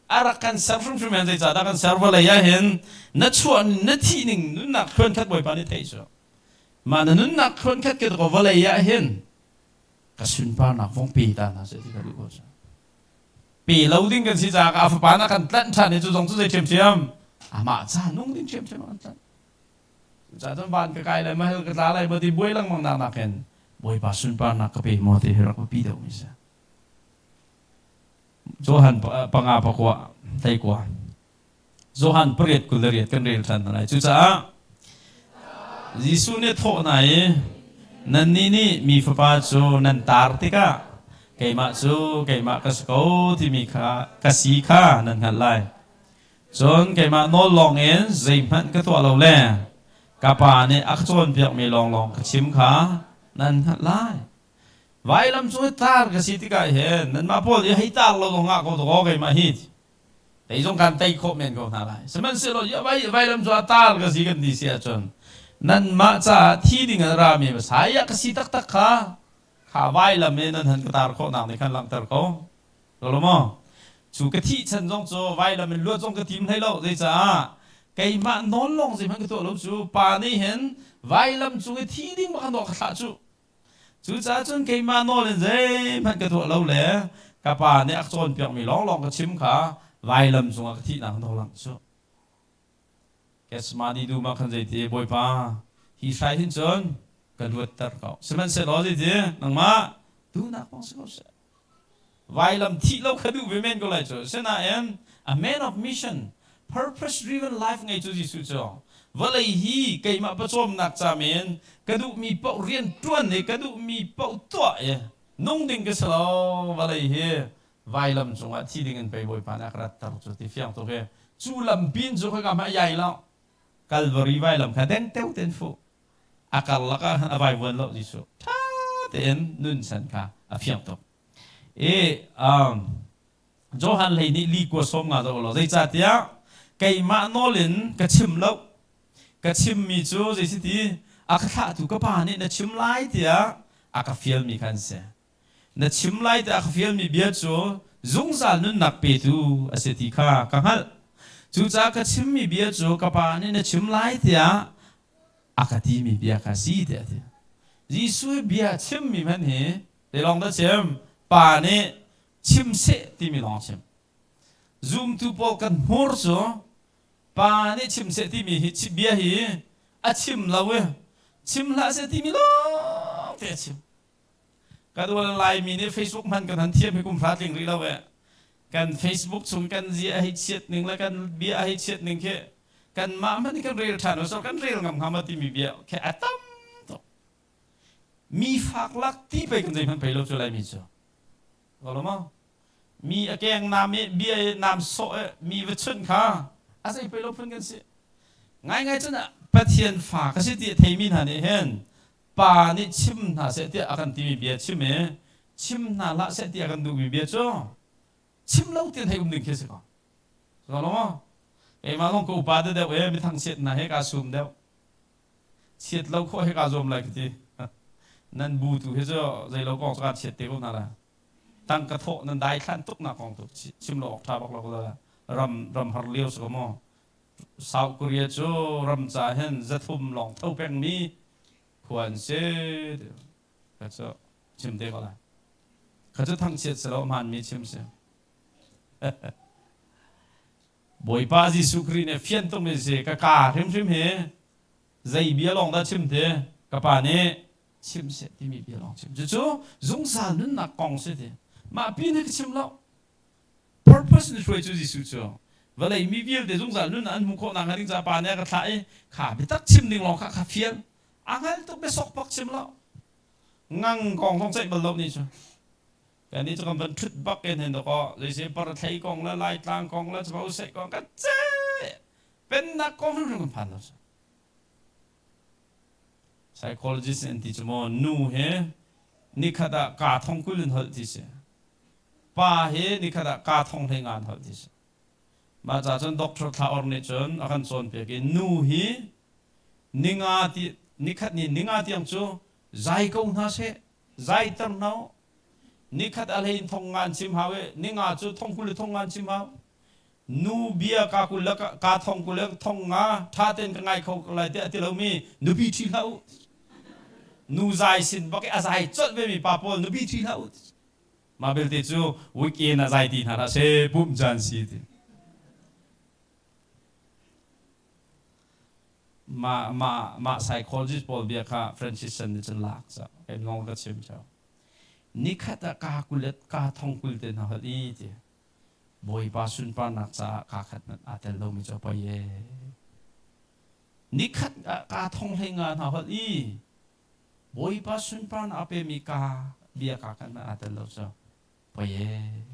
A rak kan ser hrimhrim hen zeicahdah kan ser vawlei ah hin na chuah na thih ning nunnak thluan khat Bawipa nih theih cu. Mah na nunnak thluan khat ke ko vawlei ah hin ka sunparnak vong pe ta hna seh ti ka duh ko cu. Pe lo ding kan si caah a fapa na kan tlanh ṭhan i cu zong cu zei ṭhiamṭhiam amah ca nung ding ṭhiamṭhiam a kan tlanh. Cucaah cun van ka kai lai maw hell ka tla lai maw ti buai lengmang nak nakin Bawipa sunparnak ka pe maw ti hi rak biapi deuhmi si. Johan panga pakua hleikua Johan pariat 28 kan rel ṭhan hna lai. Cucaah Jesuh nih a thawh hna i nannih nih mi fapa cu nan tar tikah keimah cu keimah ka si ko timi kha ka si kha nan hngalh lai. Cun keimah nawl lawngin zeihmanh ka tuah lo le ka pa nih a ka cawnpiakmi lawnglawng ka chim kha nan hngalh lai. Vailam cung i tar ka si tikah hin nanmah pawl i hei tar lo zong ngah ko dawh keimah hi. Tei zong kan tei khawh men ko hna lai. Sihmanhsehlaw vailam cu a tar ka si kan ti si ahcun nanmah caah thi ding an rami Messiah ka si taktak kha kha vailam i nan han ka tar khawhnak nih khan langhter ko. Lo maw? Cu ka thih chan zong cu vailam in luat zong ka tim hlei lo. Zeicaah keimah nawl lawng zeihmanh ka tuah lo cu pa nih hin vailam cung i thi ding bak khan ka thlah cu. Cucaah cun keimah nawl in zeihmanh ka tuah lo le ka pa nih a ka cawnpiakmi lawnglawng ka chim kha vailam cungah ka thihnak nawl lang cu. Gethsemane dum ah khan zeiti Bawipa hi hrai hin cun ka luatter ko. Sihmanhsehlaw zeiti nangmah duhnak kong si ko seh. Vailam thih lo kha duh ve men ko lai cu. Sinain a man of mission, purpose driven life ngei cu Jesuh cu vawlei hi keimah pawcawmnak ca men ka duhmi paoh rian ṭuan i ka duhmi paoh tuah i nung ding ka si lo vawlei hi vailam cungah thi ding in pei Bawipa nih a ka ratter cu ti fiang tuk i cu lam pin cu khoi ka hmah iai lo Calvary vailam kha dengteo tein fuh a karlak ah a vaivuan lo Jesuh ṭha tein nun san kha a fiang tuk i Johan hlei nih li kua sawm nga zoh law zeicahtiah keimah nawl in ka chim lo ka chimmi cu zeisiti a ka thlahtu ka pa nih na chim lai tiah a ka fialmi kha an si na chim lai tiah a ka fialmi bia cu zungzal nunnak petu a si ti kha ka hngalh cucaah ka chimmi bia cu ka pa nih na chim lai tiah a ka timi bia kha si tiah a ti. Jesuh bia chimmi hmanh hi te lawng dah chim pa nih chim seh timi lawng chim. Zumtu pawl kan hmur cu pa nih chim seh timi hi bia hi a chim lo i chim hlah seh timi lawng te a chim. Ka dual Laimi nih Facebook hman kan han thiam hi kum hra tling rih lo eh. Kan Facebook chung kan zia a hei chiat ning le kan bia a hei chiat ning khi kanmah hmanh kan rel ṭhan lo kan rel ngam hnga ma timi bia khi a tam tuk. Mi fak lak ti pei kan zeihmanh pei lo cu Laimi cu. Ko lo maw? Mi a keng nam i bia i nam sawh i mi va chunh kha a zei pei lo phun kan si. Ngaingai cun Pathian fa ka si ti a theimi hna nih hin pa nih chim hna seh tiah a kan timi bia chim i chim hna hlah seh tiah kan duhmi bia cu Chim lo tian hei um ding khi si ko. So lo maw? Keimah zong ka upa deuh e mithang chiat hna he kaa sum deuh. Chiat lo khawh he kaa zuam lai ka ti. Nan bu tu hi cu zei lo kong cu kaa chiat te ko hna la. Tangka thawh nan dai thlan tuk nak kong tu chim lo awk tha bak lo ko la. Ram ram har lio si ko maw? South Korea cu ram ca hin zathum lawng tho peng mi khua an si. Ka cu chim te ko lai. Kha cu thangchiat si lo hmaan mi chim si. Bawipa Jesuh Khrih nih fian tuk mi si ka ka hrimhrim hi zei bia lawng dah chim ti ka pa nih chim seh timi bia lawng chim. Cucu zungzal nunnak kong si ti. Mah pin hi ka chim lo. Purpose ni hruai cu Jesuh cu vawlei mi vialte zungzal nun an hmuh khawh nakhnga ding caah pa nih a ka thlah i kha biatak chim ding lawng kha kha fial. A hngal tuk biasok bak chim lo. Ngang kong zong ceih bal lo ni cu. Kan nih cu kan van ṭhut bak in hin dawkaw zeise Parathei kong le Laitlang kong le Cboseh kong kan ceh pennak kong hrimhrim kan phan lo. Psychologist an ti cu maw nu he nikhat ah kaa thong 20 in holh ti si. Pa he nikhat ah kaa thong hlei nga in holh ti si. Mah ca cun Doctor Thla Or nih cun a kan cawnpiak i nu hi ninga ti nikhat ni ninga tiang cu zai ko hna seh zaiter hna u. Nikhat a hlei in thong nga an chim hau i ninga cu thong 20 le thong nga an chim hau. Nu bia ka 20 le ka thong 20 le thong nga ṭha tein ka ngai kho lai tiah a ti lomi nupi ṭhi hlah u. Nu zai sin bak i a zai colh vemi pa pawl nupi ṭhi hlah u. Mah belte cu weekend ah zai ti hna hlah seh pumh caan si ti. Mah mah mah psychologist pawl bia kha Francis Chan nih cun lak ca kei nong ka chim theo. Nikhat ah ka kulet ka thong 20 te hna holh i ti. Bawipa sunparnak caah kaa khat hmanh aa tel lomi cu a poi ee. Nikhat ah kaa thong hlei nga hna holh i Bawipa sunparnak a pemi ka bia kaa khat hmanh aa tel lo cu poi ee.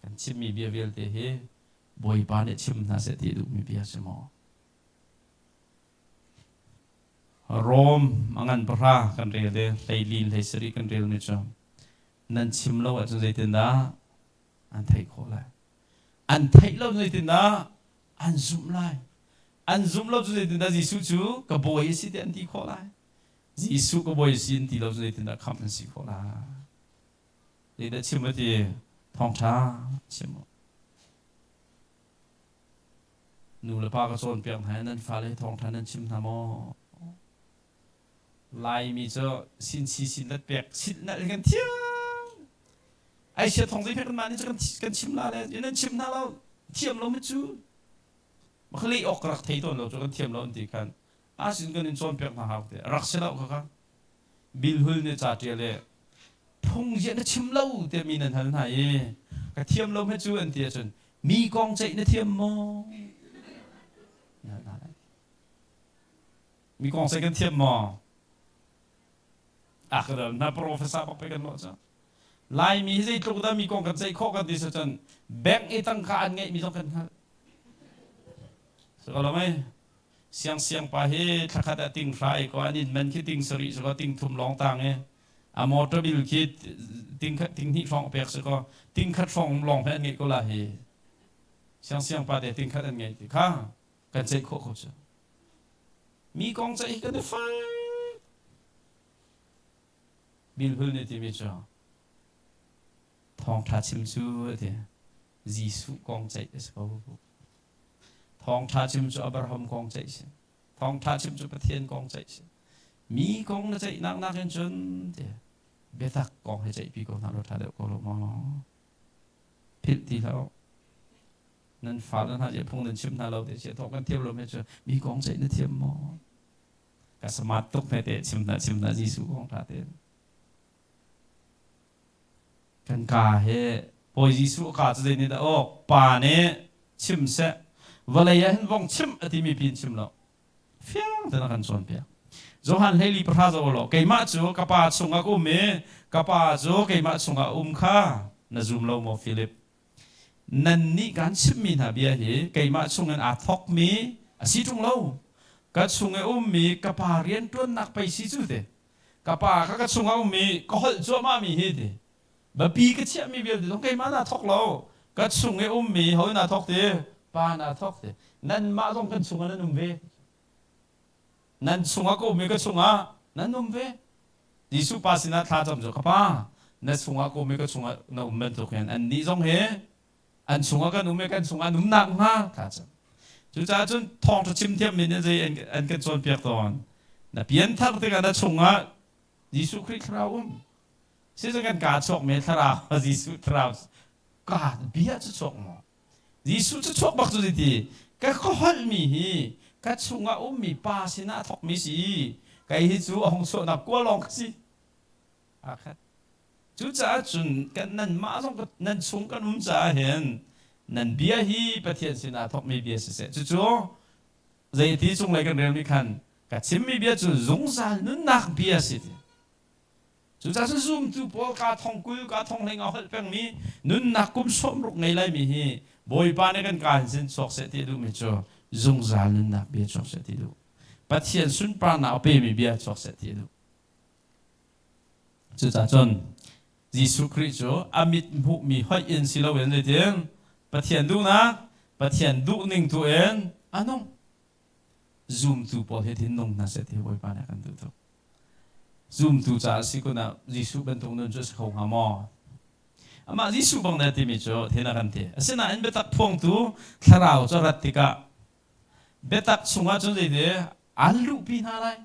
Kan chimmi bia vialte hi Bawipa nih chim hna seh ti a duhmi bia si maw? Rom a ngan pahra kan rel i 14 in 17 kan relmi cu nan chim lo ahcun zeitindah an theih khawh lai? An theih lo zeitindah an zumh lai? An zumh lo cu zeitindah Jesuh cu ka bawi a si tiah an ti khawh lai? Jesuh ka bawi a si an ti lo cu zeitindah khamh an si khawh lai? Zeidah chim u ti? Thawngṭha chim u. Nu le pa ka cawnpiak hna i nan fale thawngṭha nan chim hna maw? Laimi cu sin si sin let pek silh nalh kan thiam. Ai sia thong zei pek mah nih cu kan chim la le nan chim hna lo thiam lo mi cu makhali awk ka rak thei tawn lo cu kan thiam lo an ti khan asin kan in cawnpiak hna hau te rak si lo kha kha Bilhul nih ca ṭial i phung ziah na chim lo tiah mi nan hal hna i ka thiam lo hme cu an ti ahcun mi kong ceih na thiam maw? Mi kong ceih kan thiam maw? A ka dal na professor bak pe kan lawh cu. Laimi hi zeitluk dah mi kong kan ceih khawh kan ti si cun bank i tangka an ngeihmi zong kan hngalh. So lo mei? Siangsiang pa hi thlakhat ah ting hra i ko an inn man khi ting sarih si ko ting thum lawng tang i a motor bill khi ting khat ting hnih hrawng pek si ko ting khat hrawng lawng he an ngeih ko la hi. Siangsiang pa te ting khat an ngeih ti kha kan ceih khawh ko cu. Mi kong ceih hi kan i fai. Bilhul nih timi cu thawngṭha chim cu a ti. Jesuh kong ceih a si ko. Thawngṭha chim cu Abraham kong ceih si. Thawngṭha chim cu Pathian kong ceih si. Mi kong na ceihnak nakin cun ti biatak kong he ceihpi ko hna law ṭha deuh ko lo maw? Philh ti hlah u. Nan fale hna nih phung nan chim hna lo ti si thawk kan thiam lo mi cu mi kong ceih na thiam maw? Ka smart tuk hme te chim hna chim hna Jesuh kong ṭha tein. Kan ka he Bawi Jesuh ka cu zei nih dah awk pa nih chim seh vawlei ah hin vong chim a timi pin chim lo fiang tein a kan cawnpiak. Johan 14 zoh law keimah cu ka pa chungah ka um i ka pa cu keimah chungah a um kha na zum lo maw Philip? Nannih kaan chimhmi hna bia hi keimah chungin aa thawkmi a si ṭung lo. Ka chung i ummi ka pa rianṭuannak pei si cu ti. Ka pa kha ka chungah ummi ka holh cuahmahmi hi ti. Biapi ka chiahmi vialte zong keimah naa thawk lo. Ka chung i ummi ho naa thawk ti? Pa naa thawk ti. Nanmah zong kan chungah nan um ve. Nan chungah ka um i ka chungah nan um ve. Jesuh pa sinah thla cam cu ka pa na chungah ka um i ka chungah na um bantuk hin annih zong hi an chungah kan um i kan chungah an um nakhnga thla cam. Cucaah cun thawngṭha chim thiammi nih zei an kan cawnpiak tawn. Na pianthar tikah na chungah Jesuh Khrih thlarau um. Siseh kan kaa chuakmi thlarau Jesuh thlarau ka bia cu chuak maw? Jesuh cu chuak bak cu ti ka holhmi hi ka chungah ummi pa sinah a thawkmi si kei hi cu a hung chuahnak kua lawng ka si. Akhat. Cucaah cun kan nanmah zong nan chung kan um caah hin nan bia hi Pathian sinah a thawkmi bia siseh. Cucu zeiti cunglei kan relmi khan ka chimmi bia cu zungzal nunnak bia si ti. Cucaah cun zumtu pawl kaa thong 20 kaa thong hlei nga holh pengmi nunnak kum 60 ngei laimi hi Bawipa nih kan kaa hin sin chuak seh ti a duhmi cu zungzal nunnak bia chuak seh ti a duh. Pathian sunparnak a pemi bia chuak seh ti a duh. Cucaah cun Jesuh Khrih cu a mit hmuhmi hoih in si loin zeitin Pathian duhnak, Pathian duhning tu in a nung. Zumtu pawl hi thin nung hna seh ti Bawipa nih a kan duh tuk. Zumtu caah si kun ah Jesuh bantuk nun cu a si kho hnga maw? Amah Jesuh bang dah timi cu thin a kan ti. Asinain biatak phuangtu thlarau cu a rat tikah biatak chungah cun zeiti an luhpi hna lai.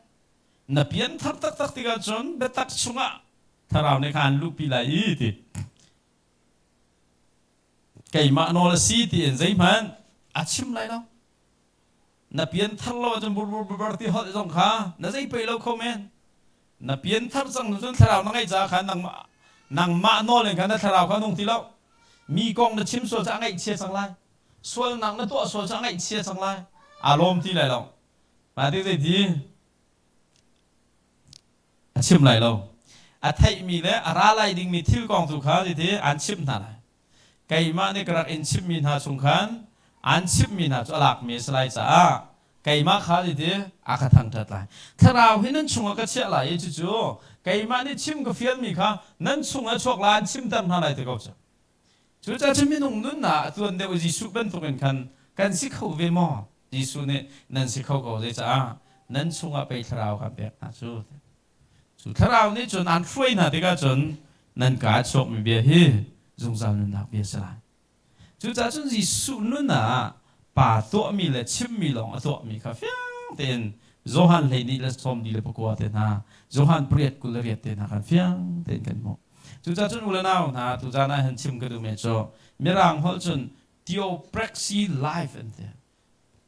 Na pianthar taktak tikah cun biatak chungah thlarau nih kha an luhpi lai i ti. Keimah nawl a si tiin zeihmanh a chim lai lo. Na pianthar lo ahcun burbur burbur ti holh zong kha na zei pei lo kho men. Na pianthar cang cun thlarau na ngeih caah khan nangmah nangmah nawl in khan na thlarau kha nung ti lo. Mi kong na chim sual cu a ngaihchia cang lai. Sualnak na tuah sual cu a ngaihchia cang lai. Aa lawm ti lai lo. Mah ti zeiti? A chim lai lo. A theihmi le a ra lai dingmi thil kong tu kha zeiti an chimh hna lai. Keimah nih ka rak in chimhmi hna chung khan an chimhmi hna cu a lakmi a si lai caah keimah kha zeiti a ka thangṭhat lai. Thlarau hi nan chungah ka chiah lai i cucu keimah nih chim ka fialmi kha nan chungah chuak lai an chimter hna lai ti ko cu. Cucaah cun minung nunnak a tuan deuh i Jesuh bantukin khan kan si kho ve maw? Jesuh nih nan si kho ko zeicaah nan chungah pei thlarau kan pek hna cu. Cu thlarau nih cun aan hruai hna tikah cun nan kaa a chuakmi bia hi zungzal nunnak bia a si lai. Cucaah cun Jesuh nun ah pa tuahmi le chimmi lawng a tuahmi kha fiang tein Johan 12 le 49 te hna, Johan 8 28 te hna khan fiang tein kan hmuh. Cucaah cun u le nau hna tuzaan ah hin chim ka duhmi cu Mirang holh cun theopraxy life an ti.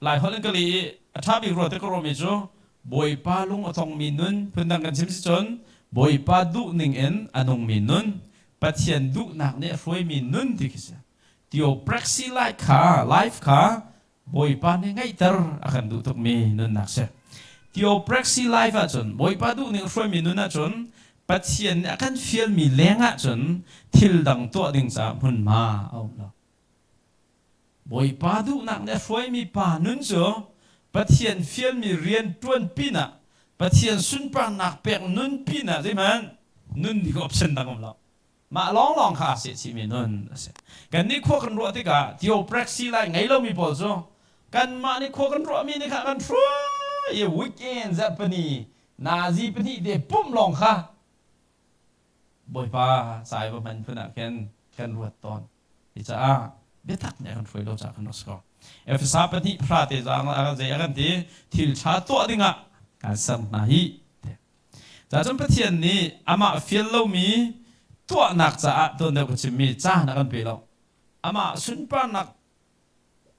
Lai holh in ka leh i a ṭha bik rua te ka ruahmi cu Bawipa lung a tongmi nun phundang kan chim si cun Bawipa duhning in a nungmi nun Pathian duhnak nih a hruaimi nun ti khi si. Theopraxy life kha life kha Bawipa nih ngeihter a kan duh tukmi nunnak si. Theopraxy life ahcun Bawipa duhning a hruaimi nun ahcun Pathian nih a kan fialmi leng ahcun thil dang tuah ding caah hmunhma a um lo. Bawipa duhnak nih a hruaimi pa nun cu Pathian fialmi rian ṭuan pinah Pathian sunparnak pek nun pinah zeihmanh nun ding option dang um lo. Mah lawnglawng kha aa sehchihmi nun a si. Kannih khua kan ruah tikah theopraxy lai ngei lomi pawl cu kanmah nih khua kan ruahmi nih kha kan hruai i weekend zarhpini nazi pahnih te pumh lawng kha Bawipa ca i va hman phun ah khin kan ruat tawn. Hi caah biatak nih a kan hruai lo caah kan rak si ko. Efesa pahnih pahra te zaang ah zei a kan ti thil ṭha tuah dingah kan ser hna hi. Ca cun Pathian nih amah fial lomi tuahnak caah tuan deuh ka chimmi caan a kan pe lo. Amah sunparnak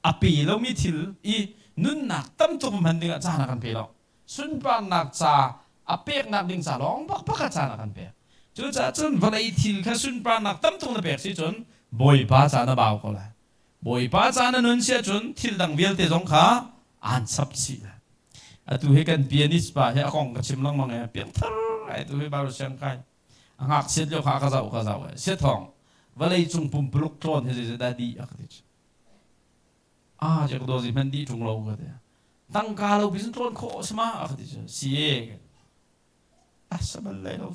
a pe lomi thil i nunnak tam tuk hman dingah caan a kan pe lo. Sunparnak ca a peknak ding ca lawng bakbak ah caan a kan pek. Cucaah cun vawlei thil kha sunparnak tam tuk na pek si cun Bawipa ca na bau ko lai. Bawipa ca na nun si ahcun thil dang vialte zong kha aan chap chih lai. Atu hi kan pianist pa hi a kong ka chim lengmang i piangthar ai tu hi Bible siang kai. A ngakchiat lio kha ka zoh ka zoh i siathawng vawlei cung pumpuluk tlawn hi zeidah di a ka ti. Ah je ka do zi hman di ṭung lo ka ti. Tangka lo pi cun tlawn khawh a si ma a ka ti cu. Si e. A sa bal lai lo.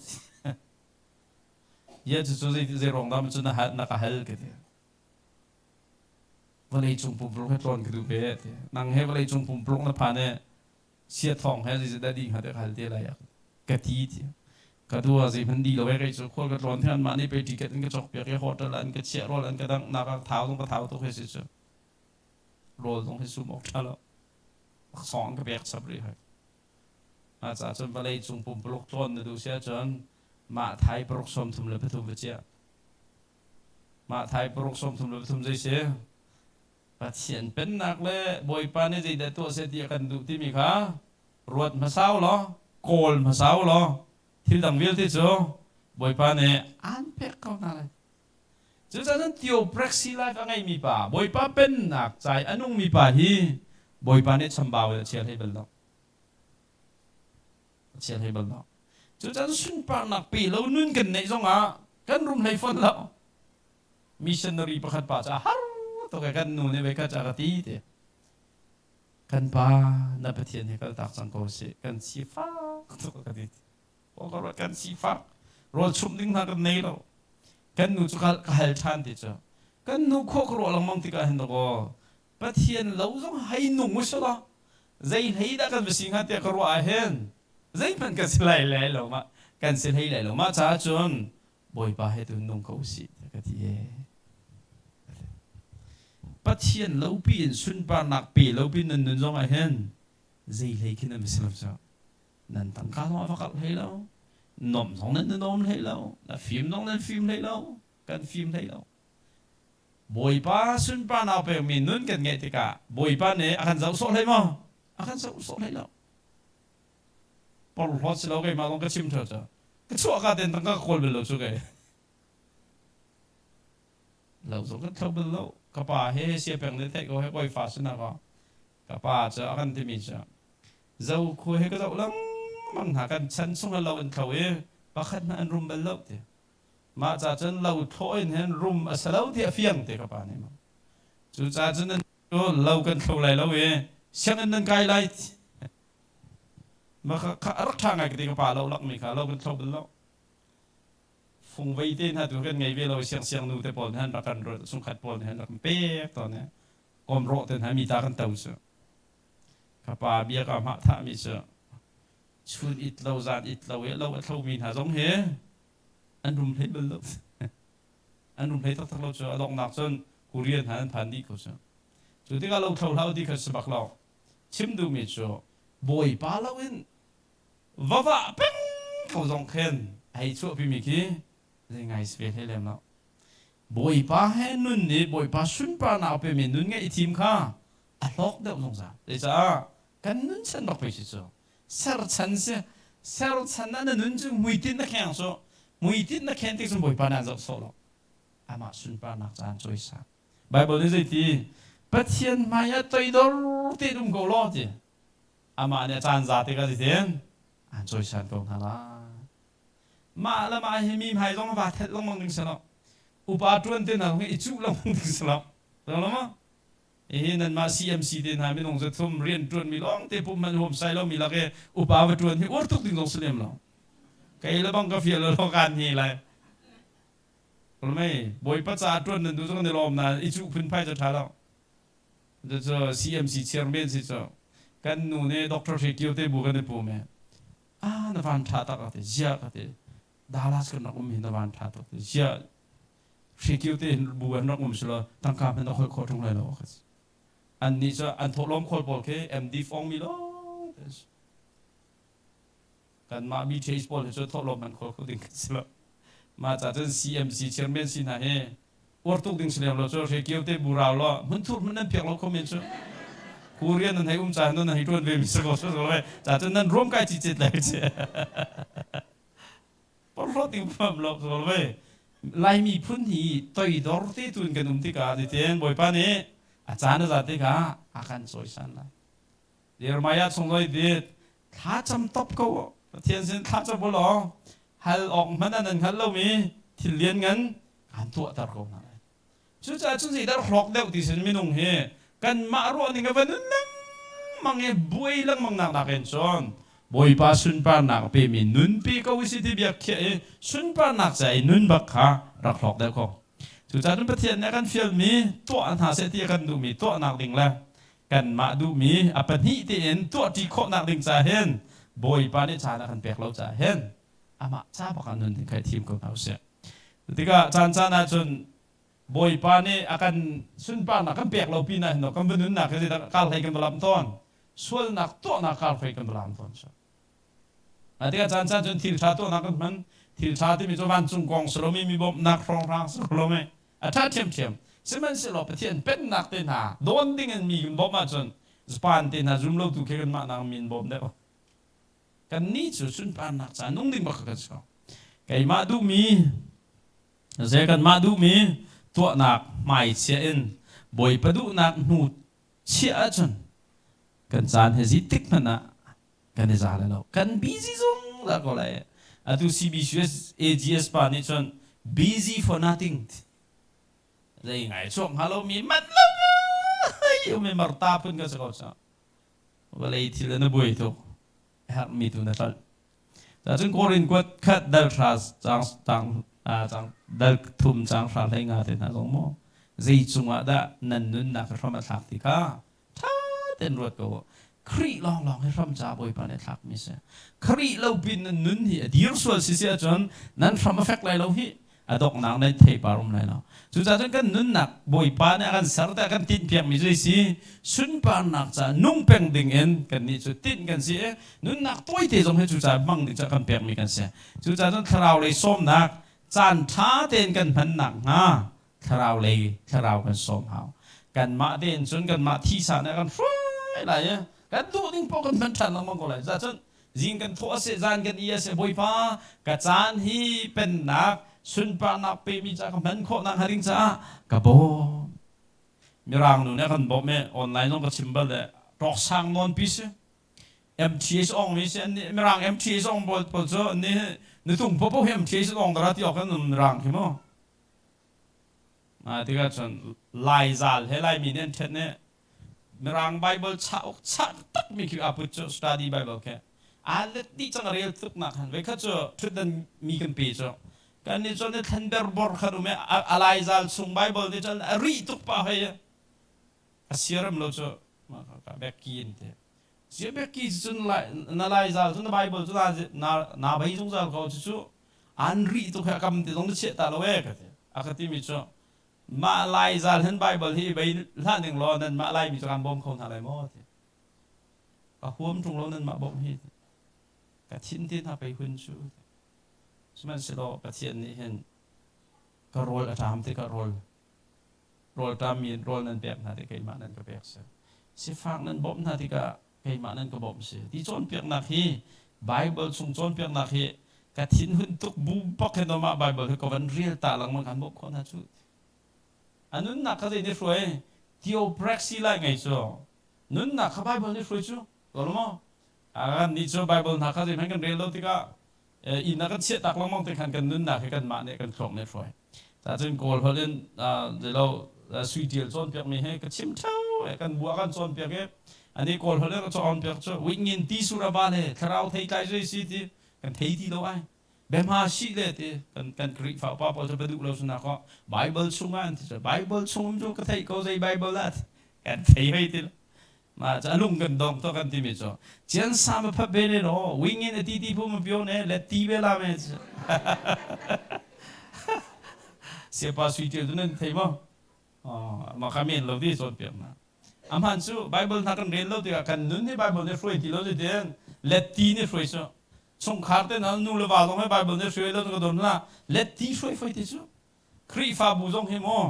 Ya cu cu zei zei ruang dah cu na hal na ka hal ka ti. Vawlei cung pumpuluk he tlawn ka duh ve ti. Nang he vawlei cung pumpuluk na phan i sia thawng he zei dah dih hnga te ka hal te lai ka ti ti. Ka dua zei hman di lo e kei cu khual ka tlawn hian mah nih pei ticket in ka cawk piak i hotel an ka chiah rawl an ka dangh nak ah thau zong ka thau tuk he si cu. Rawl zong hi sum awk ṭha lo. Song an ka pek chap rih hai. Mah caah cun vawlei cung pumpuluk tlawn na duh si ahcun mah thai paruk sawm thum le pathum va chiah. Mah thai paruk sawm thum le pathum zei si? Pathian pennak le Bawipa nih zeidah tuah seh ti a kan duh timi kha ruat hmasa u law, kawl hmasa u law, thil dang vialte cu Bawipa nih aan pek ko hna lai. Cucaah cun theocracy life a ngeimi pa, Bawipa pennak ca i a nungmi pa hi Bawipa nih chambau in a chia hlei bal lo. A chia hlei bal lo. Cucaah sunparnak pe lo nun kan neih zongah kan rum hlei fawn lo. Missionary pakhat pa ca har tuk kan nu nih ve ka ca ka ti te. Kan pa na Pathian he kal tak cang ko sih kan sifak tuk ka ti. Kan sifak rawl chumh ding hna kan nei lo. Kan nu cu ka hal ṭhan ti cu. Kan nu khua ka ruah lengmang tikah hin dakaw Pathian lo zong hei nung u selaw zei hlei dah kan va si hnga tiah ka ruah ah hin zeihmanh kan si lai lai lo ma kan si hlei lai lo mah caah cun Bawipa he tu nung ko usih tiah ka ti ee. Pathian lo pi in sunparnak pe lo pi nan nun zong ah hin zei hlei khin nan va si lo cu. Nan tangka zong a va karh hlei lo. Nom zong nan nom hlei lo. Na fim zong nan fim hlei lo. Kan fim hlei lo. Bawipa sunparnak pekmi nun kan ngeih tikah Bawipa nih a kan zoh sawh hlei maw? A kan zoh sawh hlei lo. Porhlawt si lo keimah zong ka chim ṭheo cu. Ka chuah ka ten tangka ka kawl bal lo cu kei. Lo zong kan thlo bal lo. Ka pa he sia peng le theih ko he kawi fa sinah ko. Ka pa cu a kan timi cu zo khua he ka zoh lengmang hna kan chan chung lo an thlo i pakhat hmanh an rum bal lo ti. Mah ca cun lo thlawh in hin rum a si lo ti a fiang te ka pa nih ma. Cucaah cun nan lo kan thlo lai lo i sianginn nan kai lai. Ma kha rak ṭha ngai ka ti ka pa lo lak mi kha lo kan thlo bal lo. Fungvei te hna tu kan ngei ve lo siang siang nu te pawl nih han rak kan sungkhat pawl nih han rak kan pek tawn i kawm rawh te hna mi ta kan to cu. Ka pa bia ka hmah thah mi cu chun it lo zan it lo i lo a thlo mi hna zong hi an rum hlei bal lo. An rum hlei taktak lo cu a donghnak cun Korean hna an phan dih ko cu. Cu tikah lo thlo hlah ti kha si bak lo. Chim duhmi cu Bawipa lo in va vah peng ko zong khin a hei chuahpimi khi zei ngai si ve hlei lem lo. Bawipa he nun nih Bawipa sunparnak a pemi nun ngeih i thim kha a hlawk deuh zungzal. Zeicah kan nun chan bak pei si cu. Serchan si. Serchan ah na nun cu hmuitinh na kheng cu. Hmuitinh na khen tik cun Bawipa nih an zoh sawh lo. Amah sunparnak caan cawisan. Bible nih zeiti Pathian hmai ah toidor tein um ko law ti. Amah nih a caan za tikah zeitin an cawisan ko hna lai. Mah le mah hi mi hmai zong va thelh lengmang ding si lo. Upa ṭuan te hna zong hi i cuh lengmang ding si lo. Lo ma? Hihi nanmah CMC te hna minung zathum rian ṭuanmi lawngte pum hmanh huam sai lomi lak i upa va ṭuan hi uar tuk ding zong si lem lo. Kei le bang ka fial lo kaan hi lai. Mei Bawipa ca ṭuan nan duh zong ni lawm na i cuh phunphai cu ṭha lo. Cucu CMC chairman si cu kan nu nih Dr. Hre Kio te bu kan i pum i ah na van ṭha tak ka ti ziah ka ti Dallas kan rak um hi na van ṭha tuk ti ziah Hrekio te hin bu an rak um silo tangka hmanh a khoi khawh ṭung lai lo ka ti. An nih cu an thawhlawm khawl pawl khi MD fong mi lawng te an si. Kanmah BTH pawl hi cu thawhlawm hmanh khawl kho ding kan si lo. Mah ca cun CMC chairman si hna hi uar tuk ding si lem lo cu Hrekio te bu rau law hmunthur hmanh nan piak lo kho men cu. Korean nan hei um ca nan hei ṭuan ve mi si ko so lo ca cun nan ruam kai ci cet lai ci. Porhlawt ding pham lo so lo Laimi phun hi toidor te tun kan um tikah titin Bawipa nih a caan a zat tikah a kan cawisan lai. Jeremiah chung loi dit thla cam top ko Pathian sin thla cam law hal awk hmanh ah nan hngal lomi thil lian ngan kan tuahter ko hna lai. Cucaah cun zeidah hlawk deuh ti sin minung hi kanmah ruah ning a va nun lengmang i buai lengmang nak nakin cun. Bawipa sunparnak a pemi nunpi ko usih ti biakhiah i sunparnak ca i nun bak kha rak hlawk deuh ko. Cucaah cun Pathian nih a kan fialmi tuah hna seh ti a kan duhmi tuahnak ding le kanmah duhmi a pahnih tein tuahṭi khawhnak ding ca hin Bawipa nih caan a kan pek lo caah hin amah ca bak ah nun ding kha i thim ko hna usih. Tikah caan caan ahcun Bawipa nih a kan sunparnak kan pek lo pinah hin kan va nunnak hi zeidah kar hlei kan va lam tawn sualnak tuahnak kar hlei kan va lam tawn so a tikah caan caan cun thil tha tuahnak kan hman thil tha timi cu vancung kong si lomi mi bawmhnak hrawnghrang si lomi a tha ṭhiamṭhiam sihmanhsehlaw Pathian pennak te hna dawn ding in mi kan bawmh ahcun Japan te hna zum lotu khi kanmah nak min bawm deuh kannih cu sunparnak ca nung ding bak kan si ko keimah duhmi Zei kanmah duhmi tuahnak hmaichia in Bawipa duhnak hnu chiah ahcun kan caan he zi tik hmanh ah kan i za lai lo. Kan busy zungzal ko lai. Atu CBCUS AGS pa nih cun busy for nothing. Zei ngai chuak hnga lomi man lo umi marta phun ka si ko cu. Vawlei thil na buai tuk. Herhmi tu na tlolh. Cun Korin kuat khat dal hra cang cang cang dal thum cang hra hlei nga te hna zong maw zei cungah dah nan nunnak hram a thlak ti kha ṭha tein ruat ko u. Khrih lawnglawng hi hram ca Bawipa nih a thlakmi si. Khrih lo pin nan nun hi a dir sual si si ahcun nan hram a fek lai lo hih. A donghnak nan theipar um lai lo. Cucaah cun kan nunnak Bawipa nih a kan ser te a kan tinhpiakmi cu si sunparnak caah nung peng ding in kannih cu tinh kan si i nunnak tawite zong hi cucaah hmang ding cu a kan pekmi kan si. Cucaah cun thlarau lei sawmnak caan ṭha tein kan hman nakhnga thlarau lei thlarau kan sawm hau. Kanmah tein cun kanmah thisa nih a kan hruai lai i kan duh ding paoh kan hman ṭhan lengmang ko lai. Cucaah cun Zing kan thawh a si, zan kan i a si, Bawipa, ka caan hi pennak, sunparnak pemi ca ka hman khawhnak hnga ding caah ka bawm. Mirang nu nih a kan bawmh i online zong ka chim bal le ṭawk sang nawn pi si. MTS ong mi si an nih Mirang MTS ong pawl pawl cu an nih nutung popo hi MTS ong dara ti awk kan um Mirang khi mu. Tikah cun Laizal he Laimi nih an ṭhen i Mirang Bible chauk chah takmi khi aa put cu study Bible khi aa let dih cang a rel tuk nak han voikhat cu ṭhutdan mi kan pe cu kan nih cun thlen berbor khan um i a laizal chung Bible nih cun a rih tuk pah hoi a siarem lo cu ka bek ki in te sia bek ki cun na laizal cun na Bible cu na na bei zungzal ko cu cu an rih tuk he a kam te zong na chiah ta lo e ka ti a ka timi cu mah lai zal hin Bible hi bei hlah ning law nan mah Laimi cu kan bawm kho hna lai maw ti ka huam ṭung lo nan mah bawmh hi ka thin te hna pei hun cu sihmanhsehlaw Pathian nih hin ka rawl a ṭam tikah rawl rawl ṭammi rawl nan pek hna tik keimah nan ka pek si sifak nan bawmh hna tikah keimah nan ka bawmh si ti cawnpiaknak hi Bible chung cawnpiaknak hi ka thinhun tuk bu bak hin mah Bible hi ka van rel ta lengmang kan bawmh khawh hna cu a nunnak kha zei nih hruai theopraxy lai ngei cu nunnak kha Bible nih hruai cu ko lo maw kan nih cu Bible hna kha zei hmanh kan rel lo tikah inn ah kan chiah tak lengmang te khan kan nunnak hi kanmah nih kan thluak nih hruai cun kawl holh in zeilo sui tial cawnpiak mi he ka chim theo kan bua kan cawnpiak i ani kawl holh in ka cawnpiak cu wingin ti sura ba le thlarau thei tlai zui si ti kan thei ti lo ai bema si le ti kan kan Khrihfa upa pawl cu duh lo suna ko Bible chungah an ti cu Bible chung um cu ka theih ko zei Bible ah kan thei hei ti Ma cu a lung kan dong to kan timi cu cian sa ma phat ve ne lo wing in a ti ti phu ma pio ne le ti ve la me siapa sui ṭial cu nan thei maw ma kha men lo ti cawnpiak na amhan cu Bible hna kan rel lo tikah kan nun hi Bible nih hruai ti lo ti tin let ti nih hruai cu chungkhar te na nu le va zong hi Bible nih hruai lo ka don la let ti hruai foi ti cu Khrihfabu zong hi maw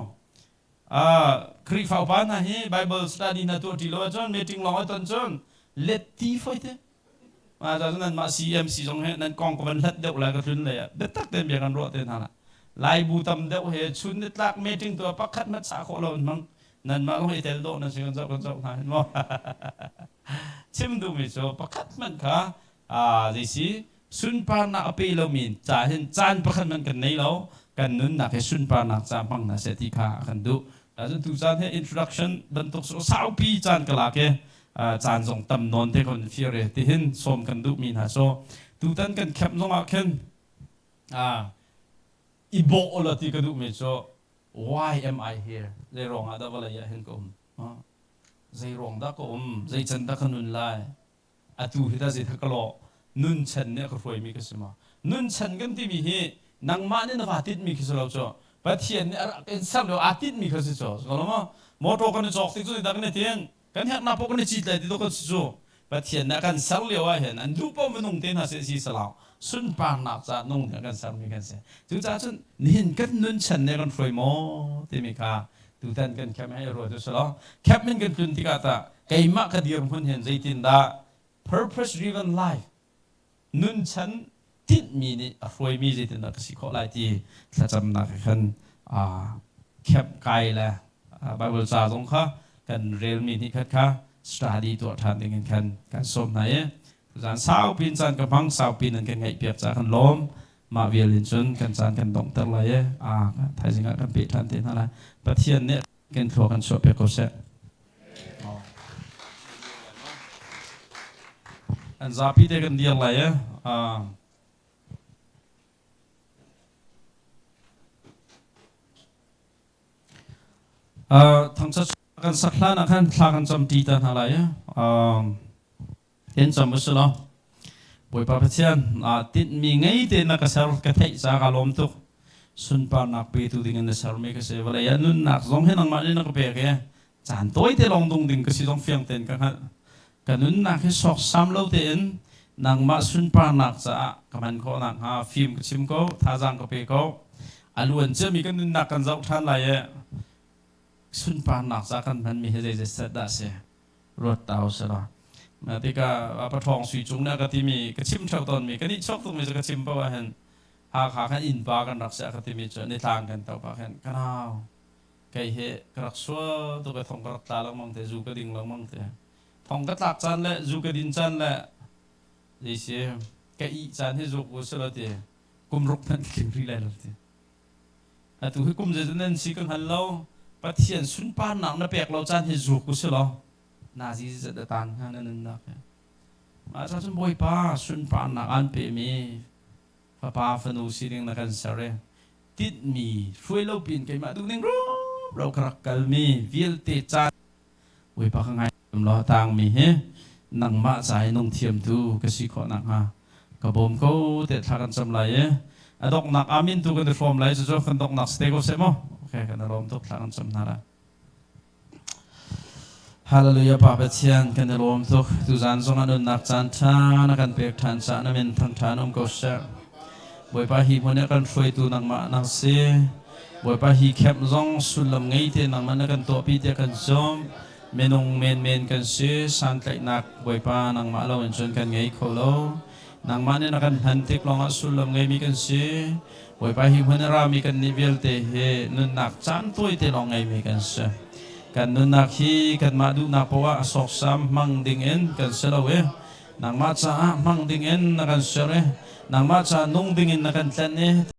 Khrihfa upa hna hi Bible study na tuah ṭi lo ahcun meeting lawng a ton cun let ti foi te ma cun nan mah CMC zong hi nan kong ka van hlat deuh lai ka tlun lei ah biatak tein bia kan ruah te hna la Laibu tam deuh he chun ni tlak meeting tuah pakhat hmanh sah khawh lo in hmang nan mah zong i tel dawh nan si kan zoh kan zoh hna hin maw chim duhmi cu pakhat hmanh kha zei si sunparnak a pe lomi ca hin caan pakhat hmanh kan nei lo kan nunnak hi sunparnak ca hmang hna seh ti kha a kan duh cun tu caan hi introduction bantuk saupi caan ka lak i. Caan zong tam nawn te kan fir i tihin sawm kan duhmi hna cu tutan kan camp zong ah khin i bawh la ti ka duhmi cu why am I here? Zei ruang ah dah vawlei ah hin ka um? Zei ruang dah ka um? Zei can dah ka nun lai? Atu hi dah zei ka lawh? Nun chan nih a ka hruaimi ka si maw? Nun chan kan timi hi nangmah nih na va tinhmi khi si lo cu. Pathian nih a rak in ser lio aa tinhmi kha si cu. Si ko lo maw? Motor kan i cawk tik cu dah kan i tin. Kan herhnak paoh kan i cit lai ti to kan si cu. Pathian nih a kan ser lio ah hin an duh paoh minung te hna seh si salau sunparnak caah nung nih a kan sermi kan si. Cucaah cun nihin kan nun chan nih a kan hruai maw timi kha tutan kan camp hei ruat u sih law camp in kan tlun tikah tah keimah ka dirhmun hin zeitindah purpose driven life nun chan tinhmi nih a hruaimi zeitindah ka si khawh lai ti thlacamnak he khan camp kai le Bible ca zong kha kan relmi nih khat kha study tuah ṭhan ding in khan kan sawm hna i tuzaan saupi in caan ka hmang saupi nan kan ngaihpiak ca kan lawm. Mah vial in cun kan caan kan donghter lai i thaizing ah kan peh ṭhan te hna lai. Pathian nih kan thlua kan chuahpiak ko seh. An zapi te kan dir lai i thangṭhat kan sak hlan ah khan thla kan cam ṭi ta hna lai i in cam u si law. Bawipa Pathian, tinhmi ngei tein na ka ser ka theih ca ka lawm tuk. Sunparnak petu ding in na sermi ka si. Vawlei ah nunnak zong hi nangmah nih na ka pek i caan tawite lawng dung ding ka si zong fiang tein ka hngalh. Ka nunnak hi sawksam lo tein nangmah sunparnak caah ka hman khawh nakhnga fim ka chim ko, thazaang ka pe ko. A luan ciami kan nunnak kan zoh ṭhan lai i sunparnak caah kan hmanmi hi zeizat set dah si ruat ta u sih law. Tikah paṭhawng sui cung nih a ka timi ka chim ṭheo tawnmi ka nihchuak tukmi cu ka chim paoh ahhin Hakha khan innpa kan rak si a ka timi cu nitlang kan to pah khin ka nau kei hi ka rak sual tuk i thong ka rak tla lengmang te, zu ka ding lengmang te, thong ka tlak caan le zu ka din caan le zei si ka ih caan hi zuk u si lo ti kum ruk hmanh tling rih lai lo ti. Atu hi kum zeizat nan si ka hngal lo. Pathian sunparnak na pek lo caan hi zuk u si law nazi zat a taan hnga na nunnak hi. Mah ca cun Bawipa sunparnak aan pemi fapa fanu sining na kan ser i tinhmi hruai lo piin keimah duhning rumro ka rak kalmi vialte caan Bawipa ka ngai law tangmi hi nangmah ca i nung thiamtu ka si khawh nakhnga ka bawm ko te thla kan cam lai i a donghnak amin tu kan i hrawm lai. Cucu kan donghnak si te ko seh mu. Okay, kan i lawm tuk. Thla kan cam hna lai. Hallelujah. Pa Pathian, kan i lawm tuk. Tuzaan zong ah nunnak caan ṭha na kan pek ṭhan caah na min thangṭha um ko seh. Bawipa, hi hmun ah kan hruaitu nangmah nang si. Bawipa, hi camp zong sullam ngei te nangmah na kan tuahpi tiah kan zumh. Minung menmen kan si, santlaihnak Bawipa nangmah lo in cun kan ngei kho lo. Nangmah nih na kan hman tik lawngah sullam ngeimi kan si. Bawipa, hi hmun a rami kannih vialte hi nunnak caan tawite lawng ngeimi kan si. Kan nunnak hi kanmah duhnak poah a sawksam hmang dingin kan si lo i nangmah caah hmang dingin na kan ser i nangmah caah nung dingin na kan tlenh i.